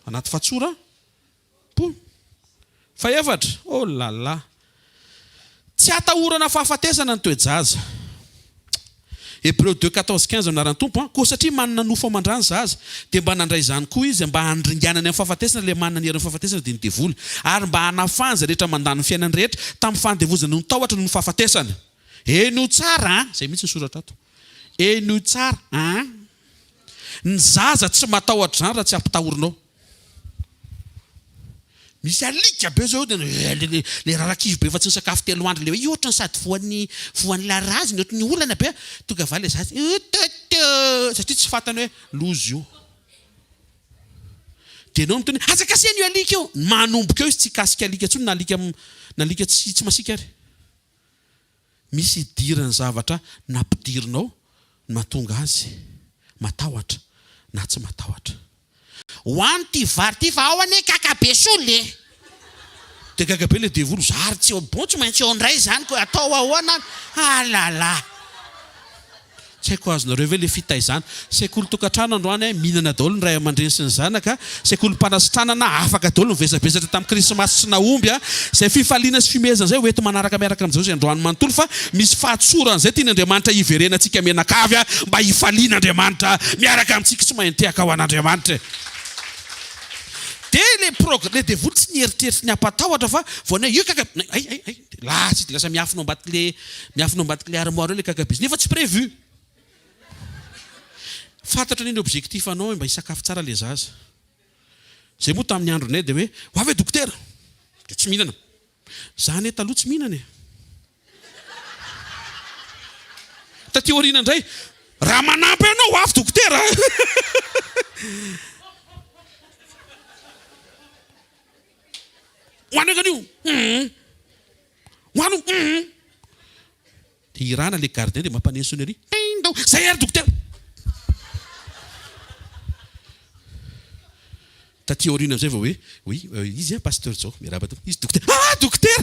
Anaty fahatsora po. Fahefatra, oh là là! Tsy atahorana fahafatesana ny toe-jaza. Hebreo deux 14 15 Amin'ny anaran'ny Tompo an! Koa satria manana nofo aman-dra ny zaza, dia mba nandray izany koa izy, mba handringanany amin'ny fahafatesana ilay manana ny herin'ny fahafatesana, dia ny devoly, ary mba hanafahany izay rehetra mandany ny fiainany rehetra, tamin'ny fahandevozana noho ny tahotra noho ny fahafatesana. Henoy tsara an! Izay mihitsy ny soratra ato. Henoy tsara an! Ny zaza tsy matahotra izany raha tsy ampitahorinao. Misy alika be zao eo dia le le rarakivy be efa tsy nisakafo telo andro le hoe io ohatran'ny sady voan'ny voan'ny laraziny ohatran'ny olana be tonga avy any le zaza outoto satria tsy fantany hoe loza io dia enao miteny hoe aza kasihana io alika io manomboka eo izy tsy hikasika alika intsony na alika na alika tsy tsy masiaka ary Misy idiran'ny zavatra nampidirinao ny mahatonga azy matahotra na tsy matahotra. Ho any ty vary ty fa ao anie kaka be sola e! Dia gaga be le devoly, za ary tsy eo bon tsy maintsy eo ndray zany ko atao ahoana ary? Ah la la! Tsy haiko azonareo ve le fitaizana? Sekoly tokantrano androany eh, mihinana daholo ny ray aman-dreny sy ny zanaka, sekolim-panasitranana afaka daholo ny vesabesatra tamin'ny krismasy tsy nahomby a, izay fifaliana sy fihomehezana izay ho enti-manaraka miaraka amin'i Jesosy androany manontolo fa misy fahatsorana izay tian'Andriamanitra hiverenantsika mianakavy a, mba hifalian'Andriamanitra miaraka amintsika tsy mahay nitehaka ho an'Andriamanitra e. Dia le prog, le devoly tsy nieritreritra ny hampatahotra fa vao ny hoe io kaka, hay hay hay, dia lasa izy dia lasa miafina ao ambadik'le, miafina ao ambadik'le armoire eo le kaka be izy nefa tsy prévu. Fantatro anie ny objectif anao hoe mba hisakafo tsara le zaza. Zay moa tamin'ny andronay dia hoe ho avy e dokotera! Dia tsy mihinana. Za anie taloha tsy mihinana e. Taty aoriana indray, raha manampy anao ho avy dokotera a! Ho any anio, hum. Ho any, hum. Dia irana ilay gardien dia mampaneno sonnerie, ding dong, zay ary dokotera! Taty aoriana amin'izay vao hoe, oui, izy an, pasteur Jao, miarahaba tompoko, izy dokotera, ah dokotera!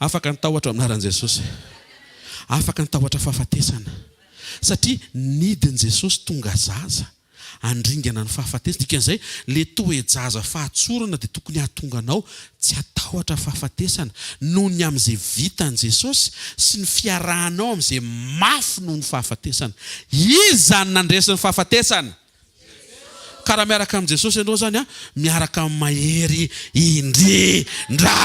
Afaka ny tahotra amin'ny anaran'i Jesosy. Afaka ny tahotra fahafatesana. Satria nidin'i Jesosy tonga zaza. Handringana ny fahafatesana. Dikan'izay, le toe-jaza fahatsorana dia tokony hahatonga anao tsy hatahotra fahafatesana noho ny amin'izay vitan'i Jesosy sy ny fiarahanao amin'izay mafy noho ny fahafatesana. Iza no nandresy ny fahafatesana? Ka raha miaraka amin'i Jesosy ianao izany an, miaraka amin'ny mahery indrindra.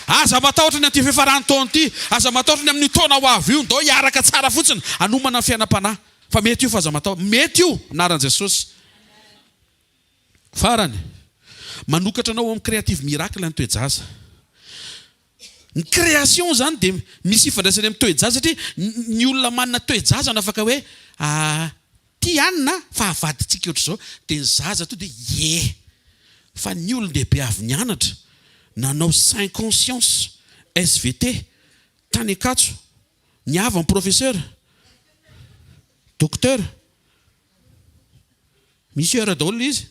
Aza matahotra ny amin'ity fiafaran'ny taona ity, aza matahotra ny amin'io taona ho avy io, ndao hiaraka tsara fotsiny hanomana ny fiainam-panahy. Fa mety io fa aza matahotra. Mety io, anaran'i Jesosy. Farany, manokatra anao ao amin'ny creative miracle ny toe-jaza. Ny création izany dia misy ifandraisany amin'ny toe-jaza satria ny olona manana toe-jaza no afaka hoe ty anona fa avadintsika ohatr'izao dia ny zaza to dia ie fa ny olon-dehibe avy nianatra nanao cinq ans science SVT tany Ankatso ny havany professeur docteur misy heure daholo ilay izy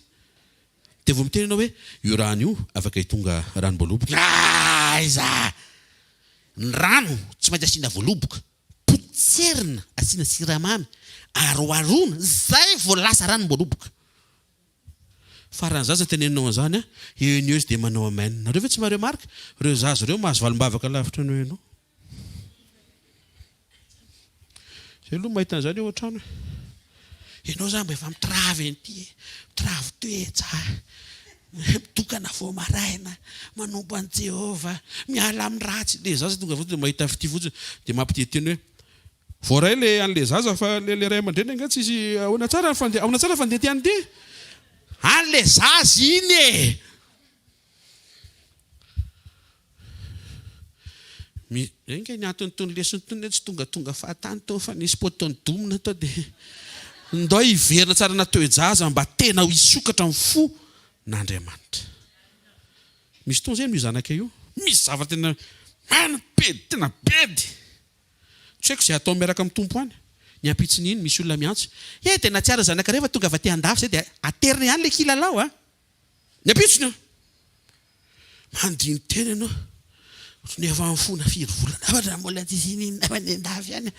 Dia vao miteny ianao hoe io rano io afaka hitonga ranom-boaloboka. Aiza! Ny rano tsy maintsy asiana voaloboka, potserina asiana siramamy, aroharoana, zay vao lasa ranom-boaloboka. Fa raha ny zaza teneninao an'izany an, eo eo izy dia manao amen. Nareo ve tsy ma-remarque? Ireo zaza ireo mahazo valim-bavaka lavitra noho ianao. Zay aloha mahita an'izany eo an-trano e. Ianao zany mba efa mitravy an'ity e, mitravy toetra, mitokana vao maraina, manompo an'i Jehovah, miala amin'ny ratsy. Le zaza tonga fotsiny mahita fitia fotsiny dia mampiteniteny hoe voaray le an'le zaza fa le le ray aman-dreny angaha tsisy ahoana tsara ny fandeha ahoana tsara fandeha ty an'ity? An'le zaza iny e! Mi, enga ny anton'itony lesona itony anie tsy tongatonga fahatany tao fa nisy poteau nidomina tao dia ndao hiverina tsara anaty toe-jaza mba tena ho hisokatra ny fo n'Andriamanitra. Misy fotoana izay amin'io zanakay io, misy zavatra tena man bedy, tena bedy. Tsy haiko izay atao miaraka amin'ny Tompo any. Ny ampitson'iny misy olona miantso, he dia nahatsiaro ny zanakareo fa tonga avy aty andafy izay dia aterina ihany ilay kilalao a! Ny ampitsony an! Mandini-tena ianao, ohatran'ny efa nifona firy volana fa raha mbola tsisy ininona fa any an-dafy any.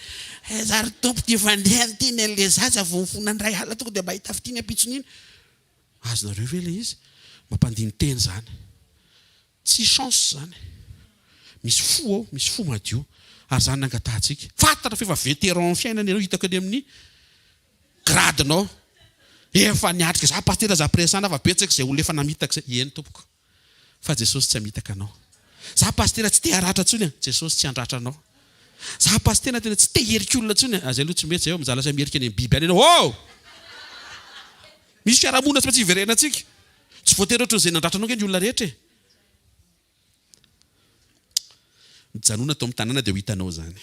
Aiza ry Tompo ity fandehany ity ny an'ilay zaza vao nifona indray alina tonga dia mahita fitia ny ampitson'iny. Azonareo ve ilay izy? Mampandini-tena izany. Tsy chance izany. Misy fo ao, misy fo madio. Ary izany no angatahantsika. Fantatra fa efa vétéran amin'ny fiainana ianao, hitako eny amin'ny grade-nao. Efa niatrika, za pasitera za presana fa betsaka izay olona efa namitaka izay. Eny tompoko. Fa Jesosy tsy hamitaka anao. Za pasitera tsy te haratra intsony an. Jesosy tsy handratra anao. Za pasitera tena tsy te hierika olona intsony an. Ah zay aloha tsy mety zay, mizaha lasa mierika any amin'ny biby any ianao. Oh! Misy fiarahamonina tsy maintsy hiverenantsika. Tsy voatery ohatran'izay nandratra anao ange ny olona rehetra e. Mijanona ato amin'ny tanàna dia ho hitanao izany.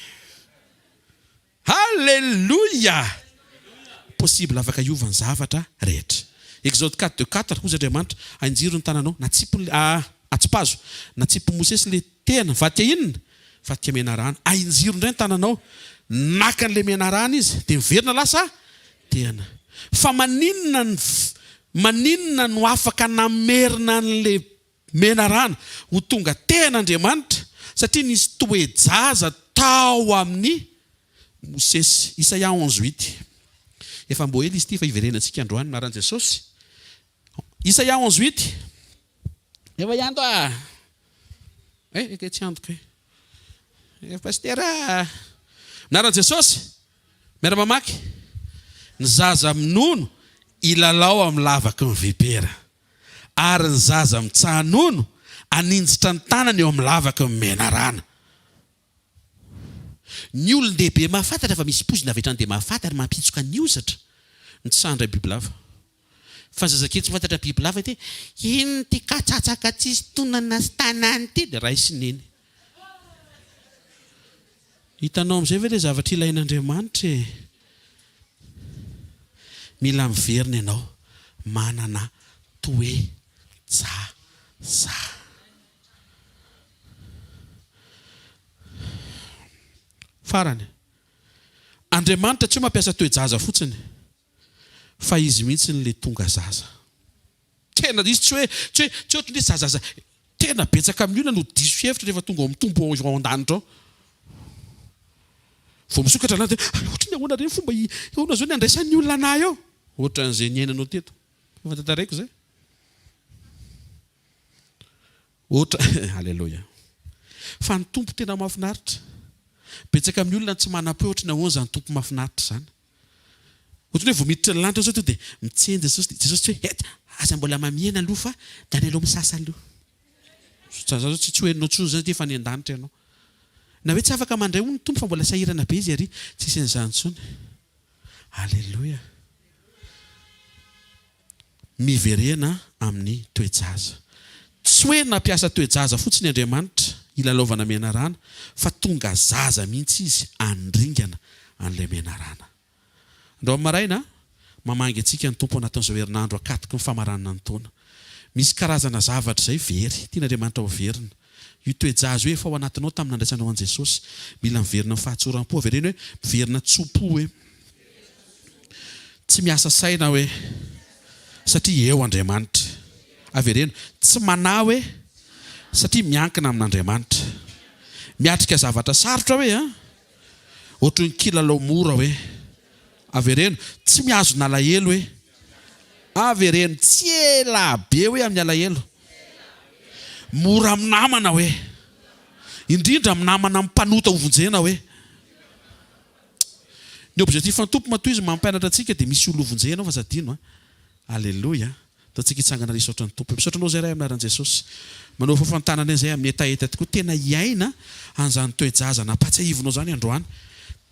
Haleloia! Possible afaka hiova ny zavatra rehetra. Exode 4 de 4, hozy Andriamanitra, Ainjiro ny tananao, natsipiny, ah, atsipazo, natsipin'i Mosesy ilay tehina, nivadika inona? Nivadika menarana. Ainjiro indray ny tananao, naka an'ilay menarana izy, dia niverina lasa tehina. Fa maninona ny, maninona no afaka namerina an'ilay Menarana, ho tonga tena Andriamanitra, satria nisy toe-jaza tao amin'i Mosesy. Isaia 11 huit. Efa mbo ela izy ity fa hiverenantsika androany, anaran'i Jesosy. Isaia 11 huit. Efa hianto ah! Eh, eke tsy hiantoka eh. Eh, pasitera! Anaran'i Jesosy. Miara-mamaky. Ny zaza minono hilalao amin'ny lavaky ny vipera. ary ny zaza mitsaha-nono haninjitra ny tanany eo amin'ny lavaky ny menarana. Ny olon-dehibe mahafantatra fa misy poizina avy hatrany dia mahafaty ary mampihitsoka ny hozatra ny tsy sahy handray bibilava. Fa ny zazakely tsy mahafantatra bibilava dia inona ity katsatsaka tsisy tonana sy tanana ity dia raisiny iny. Hitanao amin'izay ve ilay zavatra ilain'Andriamanitra e? Mila miverina ianao manana toe-jaza. Farany, Andriamanitra tsy hoe mampiasa toe-jaza fotsiny fa Izy mihitsy no le tonga zaza. Tena izy tsy hoe tsy hoe tsy hoe ohatran'ny hoe zazaza. Tena betsaka amin'ny olona no diso hevitra rehefa tonga ao amin'ny Tompo ao an-danitra ao. Vao misokatra ny lanitra dia hay ohatran'ny ahoana re ny fomba ahoana izao ny handraisan'ny olona anà eo? Ohatran'izay niainanao teto. Efa tantaraiko izay. Ohatra, Aleloia. Fa ny Tompo tena mahafinaritra. Betsaka amin'ny olona no tsy manam-peo ohatry ny ahoana izany Tompo mahafinaritra izany. Ohatry ny hoe vao miditra ny lanitra izao tonga dia miteny Jesosy dia Jesosy tsy hoe et, aza mbola mamihena aloha fa ndany aloha misasa aloha. Za zao tsy tsy ho henonao intsony izany satria efa any an-danitra ianao. Na hoe tsy afaka mandray hono ny Tompo fa mbola sahirana be izy ary tsisy an'izany intsony. Aleloia. Miverena amin'ny toe-jaza. Tsy hoe nampiasa toe-jaza fotsiny Andriamanitra hilalaovana menarana fa tonga zaza mihitsy izy handringana an'ilay menarana. Androany maraina, mamangy antsika ny Tompo anatin'izao herinandro ankatoky ny famaranana ny taona. Misy karazana zavatra izay very, tian'Andriamanitra ho verina. Io toe-jaza io efa ao anatinao tamin'ny nandraisanao an'i Jesosy. Mila miverina amin'ny fahatsoram-po. Avereno hoe, miverina tso-po hoe. Tsy miasa saina hoe, satria eo Andriamanitra. Avereno, tsy manahy hoe, satria miankina amin'Andriamanitra. Miatrika zavatra sarotra hoe an! Ohatry ny kilalao mora hoe. Avereno, tsy mihazona alahelo hoe. Avereno, tsy ela be hoe amin'ny alahelo. Mora amin'ny namana hoe. Indrindra amin'ny namana mpanota hovonjena hoe. Ny objectif ny Tompo matoa izy mampianatra antsika dia misy olona hovonjena ao fa aza adino a! Aleloia! Ataontsika hitsangana ary hisaotra ny Tompo. Misaotra Anao izay Ray amin'ny anaran'i Jesosy. Manao fafantanana anay izay amin'ny hetaheta tokoa tena hiaina an'izany toe-jaza nampatsiahivinao izany androany.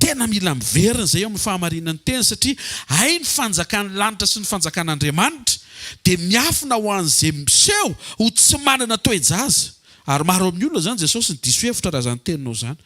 Tena mila miverina izay eo amin'ny fahamarinan'ny teny satria hay ny fanjakan'ny lanitra sy ny fanjakan'Andriamanitra dia miafina ho an'izay miseho ho tsy manana toe-jaza. Ary maro amin'ny olona izany Jesosy no diso hevitra raha izany teninao izany.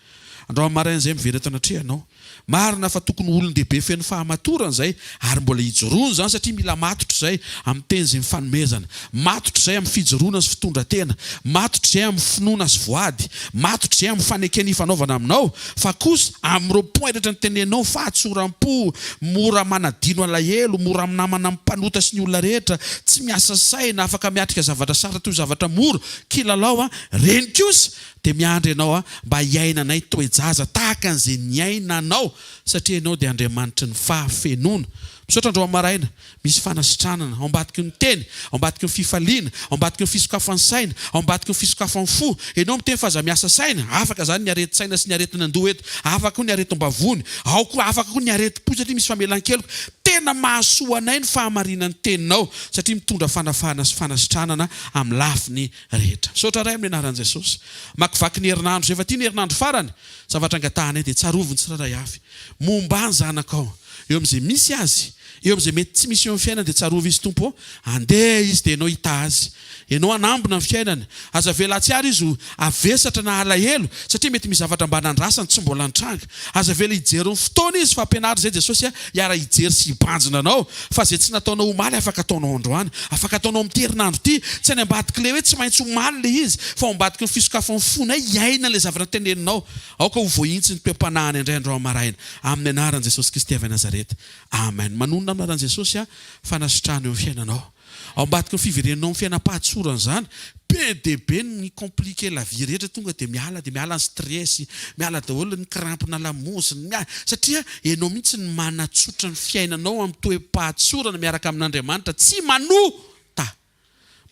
Androany maraina izay miverina eto anatrehanao. Marina fa tokony ho olon-dehibe feno fahamatorana izay ary mbola hijoroana izany satria mila matotra izay amin'ny teny izay mifanomezana. Matotra izay amin'ny fijoroana sy fitondran-tena. Matotra izay amin'ny finoana sy voady. Matotra izay amin'ny fanekena ifanaovana aminao. Fa kosa amin'ireo points rehetra noteneninao, fahatsoram-po, mora manadino alahelo, mora minamana amin'ny mpanota sy ny olona rehetra, tsy miasa saina, afaka miatrika zavatra sarotra toy zavatra mora, kilalao an, reny kosa Dia miandry Ianao aho mba hiainanay toe-jaza tahaka an'izay niainanao, satria Ianao dia Andriamanitry ny fahafenoana. Misaotra androany maraina, misy fanasitranana ao ambadiky ny teny, ao ambadiky ny fifaliana, ao ambadiky ny fisokafan'ny saina, ao ambadiky ny fisokafan'ny fo. Ianao miteny fa aza miasa saina, afaka izany ny aretin-tsaina sy ny aretin'andoha eto, afaka koa ny aretim-bavony, ao koa afaka koa ny aretim-po satria misy famelan-keloka. Tena mahasoa anay ny fahamarinan'ny teninao satria mitondra fanafahana sy fanasitranana amin'ny lafiny rehetra. Misaotra Ray amin'ny anaran'i Jesosy. Makivaky ny herinandro izay efa ity ny herinandro farany. Zavatra angatahanay dia tsarovy ny tsirairay avy. Momba ny zanakao. Eo amin'izay misy azy, eo amin'izay mety tsy misy eo amin'ny fiainany dia tsarovy izy Tompo ô. Andeha izy dia Ianao hitaha azy. Ianao hanambina ny fiainany. Aza avela hahatsiaro izy ho havesatra na halahelo satria mety misy zavatra mba nandrasany tsy mbola nitranga. Aza avela hijery ny fotoana izy fa ampianaro izay Jesosy a hiara hijery sy hibanjina anao fa izay tsy nataonao omaly afaka ataonao androany, afaka ataonao amin'ity herinandro ity, tsy any ambadik'ilay hoe tsy maintsy omaly ilay izy fa ao ambadiky ny fisokafan'ny fonay hiaina ilay zavatra teneninao. Aoka ho voahintsy ny toe-panahiny indray androany maraina amin'ny anaran'i Jesosy Kristy avy any Nazareta. Amen. Manonona amin'ny anaran'i Jesosy aho fanasitrahana eo amin'ny fiainanao. Ao ambadiky ny fiverenanao amin'ny fiainam-pahatsorana izany, be dia be ny compliquer la vie rehetra tonga dia miala dia miala ny stress, miala daholo ny crampes-na lamosina, miala satria ianao mihitsy no manatsotra ny fiainanao amin'ny toe-pahatsorana miaraka amin'Andriamanitra tsy manota.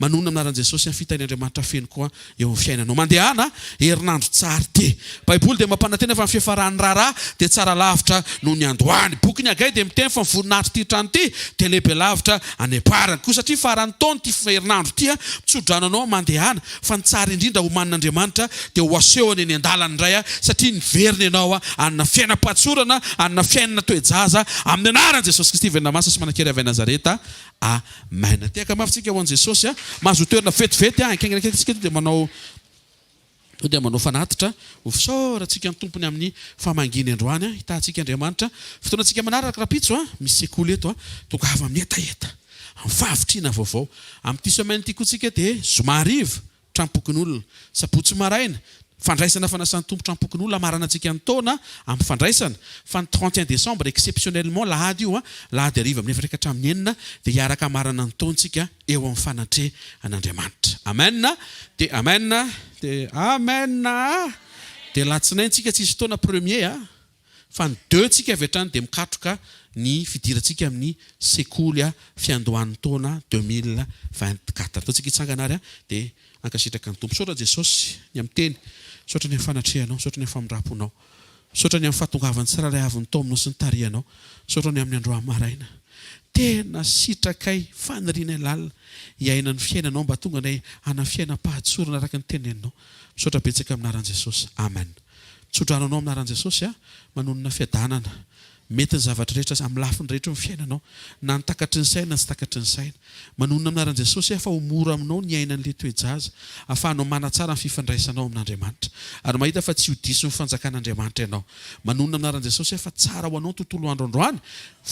Manonona amin'ny anaran'i Jesosy ny fitahian'Andriamanitra feno koa eo amin'ny fiainanao. Mandehana herinandro tsara ity. Baiboly dia mampanantena fa ny fiafaran'ny raharaha dia tsara lavitra noho ny androany. Bokin'i Hagay dia miteny fa ny voninahitr'ity trano ity dia lehibe lavitra any am-parany. Koa satria faran'ny taona ity herinandro ity, mitsodrano anao mandehana fa ny tsara indrindra omanin'Andriamanitra dia ho asehony eny an-dalana indray satria niverina ianao hanana fiainam-pahatsorana, hanana fiainana toe-jaza amin'ny anaran'i Jesosy Kristy velona masina sy manan-kery avy any Nazareta. Amen. Tehaka mafy tsika ho an'i Jesosy a. Mahazo toerana vetivety a. Ankaingana kely tsika dia manao dia manao fanatitra ho fisaorantsika ny Tompony amin'ny famangiany androany a. Hitahantsika Andriamanitra. Fotoanantsika manaraka rahampitso a. Misy sekoly eto a. Tongava amin'ny hetaheta, amin'ny fahavitrihana vaovao. Amin'ity semaine ity koa tsika dia zoma hariva, tranom-pokonolona. Sabotsy maraina, Fandraisana fanasan'ny Tompo trampokon'olona hamaranantsika ny taona amin'ny fandraisana fa ny 31 décembre exceptionnellement lahady io a, lahady hariva amin'ny 4 ka hatramin'ny 6 dia hiaraka hamarana ny taontsika eo amin'ny fanatrehan'Andriamanitra. Amen dia amen dia amen dia latsinaintsika tsisy fotoana premier a, fa ny deux tsika avy hatrany dia mikatroka ny fidirantsika amin'ny sekoly a fiandohan'ny taona 2024. Ataontsika hitsangana ary a dia ankasitraka ny Tompo. Misaotra Jesosy ny amin'ny teny, misaotra ny amin'ny fanatrehanao, misaotra ny amin'ny famindram-ponao, misaotra ny amin'ny fahatongavan'ny tsirairay avy ny taominao sy ny tarihanao, misaotra ny amin'ny androany maraina. Tena sitrakay, fanirianay lalina hiaina ny fiainanao mba tonga anay hanana fiainam-pahatsorana araka ny teneninao. Misaotra betsaka amin'ny anaran'i Jesosy. Amen. Tsodrano anao amin'ny anaran'i Jesosy aho, manonona fiadanana. Mety ny zavatra rehetra amin'ny lafiny rehetra eo amin'ny fiainanao, na ny takatry ny saina na tsy takatry ny saina. Manonona amin'ny anaran'i Jesosy aho fa ho mora aminao ny hiaina an'ilay toe-jaza, ahafahanao manatsara ny fifandraisanao amin'Andriamanitra. Ary mahita fa tsy ho diso ny fanjakan'Andriamanitra ianao. Manonona amin'ny anaran'i Jesosy aho fa tsara ho anao ny tontolo andro androany,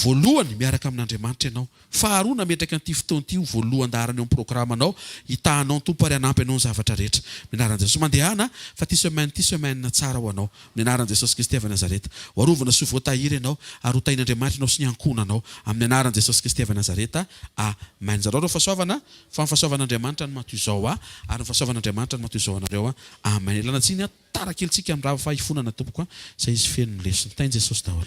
voalohany, miaraka amin'Andriamanitra ianao. Faharoa, nametraka an'ity fotoana ity ho voalohan-daharana eo amin'ny programanao, hitahanao ny Tompo ary hanampy anao ny zavatra rehetra. Amin'ny anaran'i Jesosy. Mandehana fa ity semaine ity semaine tsara ho anao. Amin'ny anaran'i Jesosy Kristy avy Nazareta. Ho arovana sy ho voatahiry ianao ary ho tahin'Andriamanitra ianao sy ny ankohonanao. Amin'ny anaran'i Jesosy Kristy avy Nazareta. Amen. Zarao ireo fahasoavana fa ny fahasoavan'Andriamanitra no maha toy izao ahy ary ny fahasoavan'Andriamanitra no maha toy izao anareo. Amen. Ialana tsiny an, tara kely tsika amin'ny rava fa hifonana tompoko an, izay izy feno ny lesona. Tahin'i Jesosy daholo.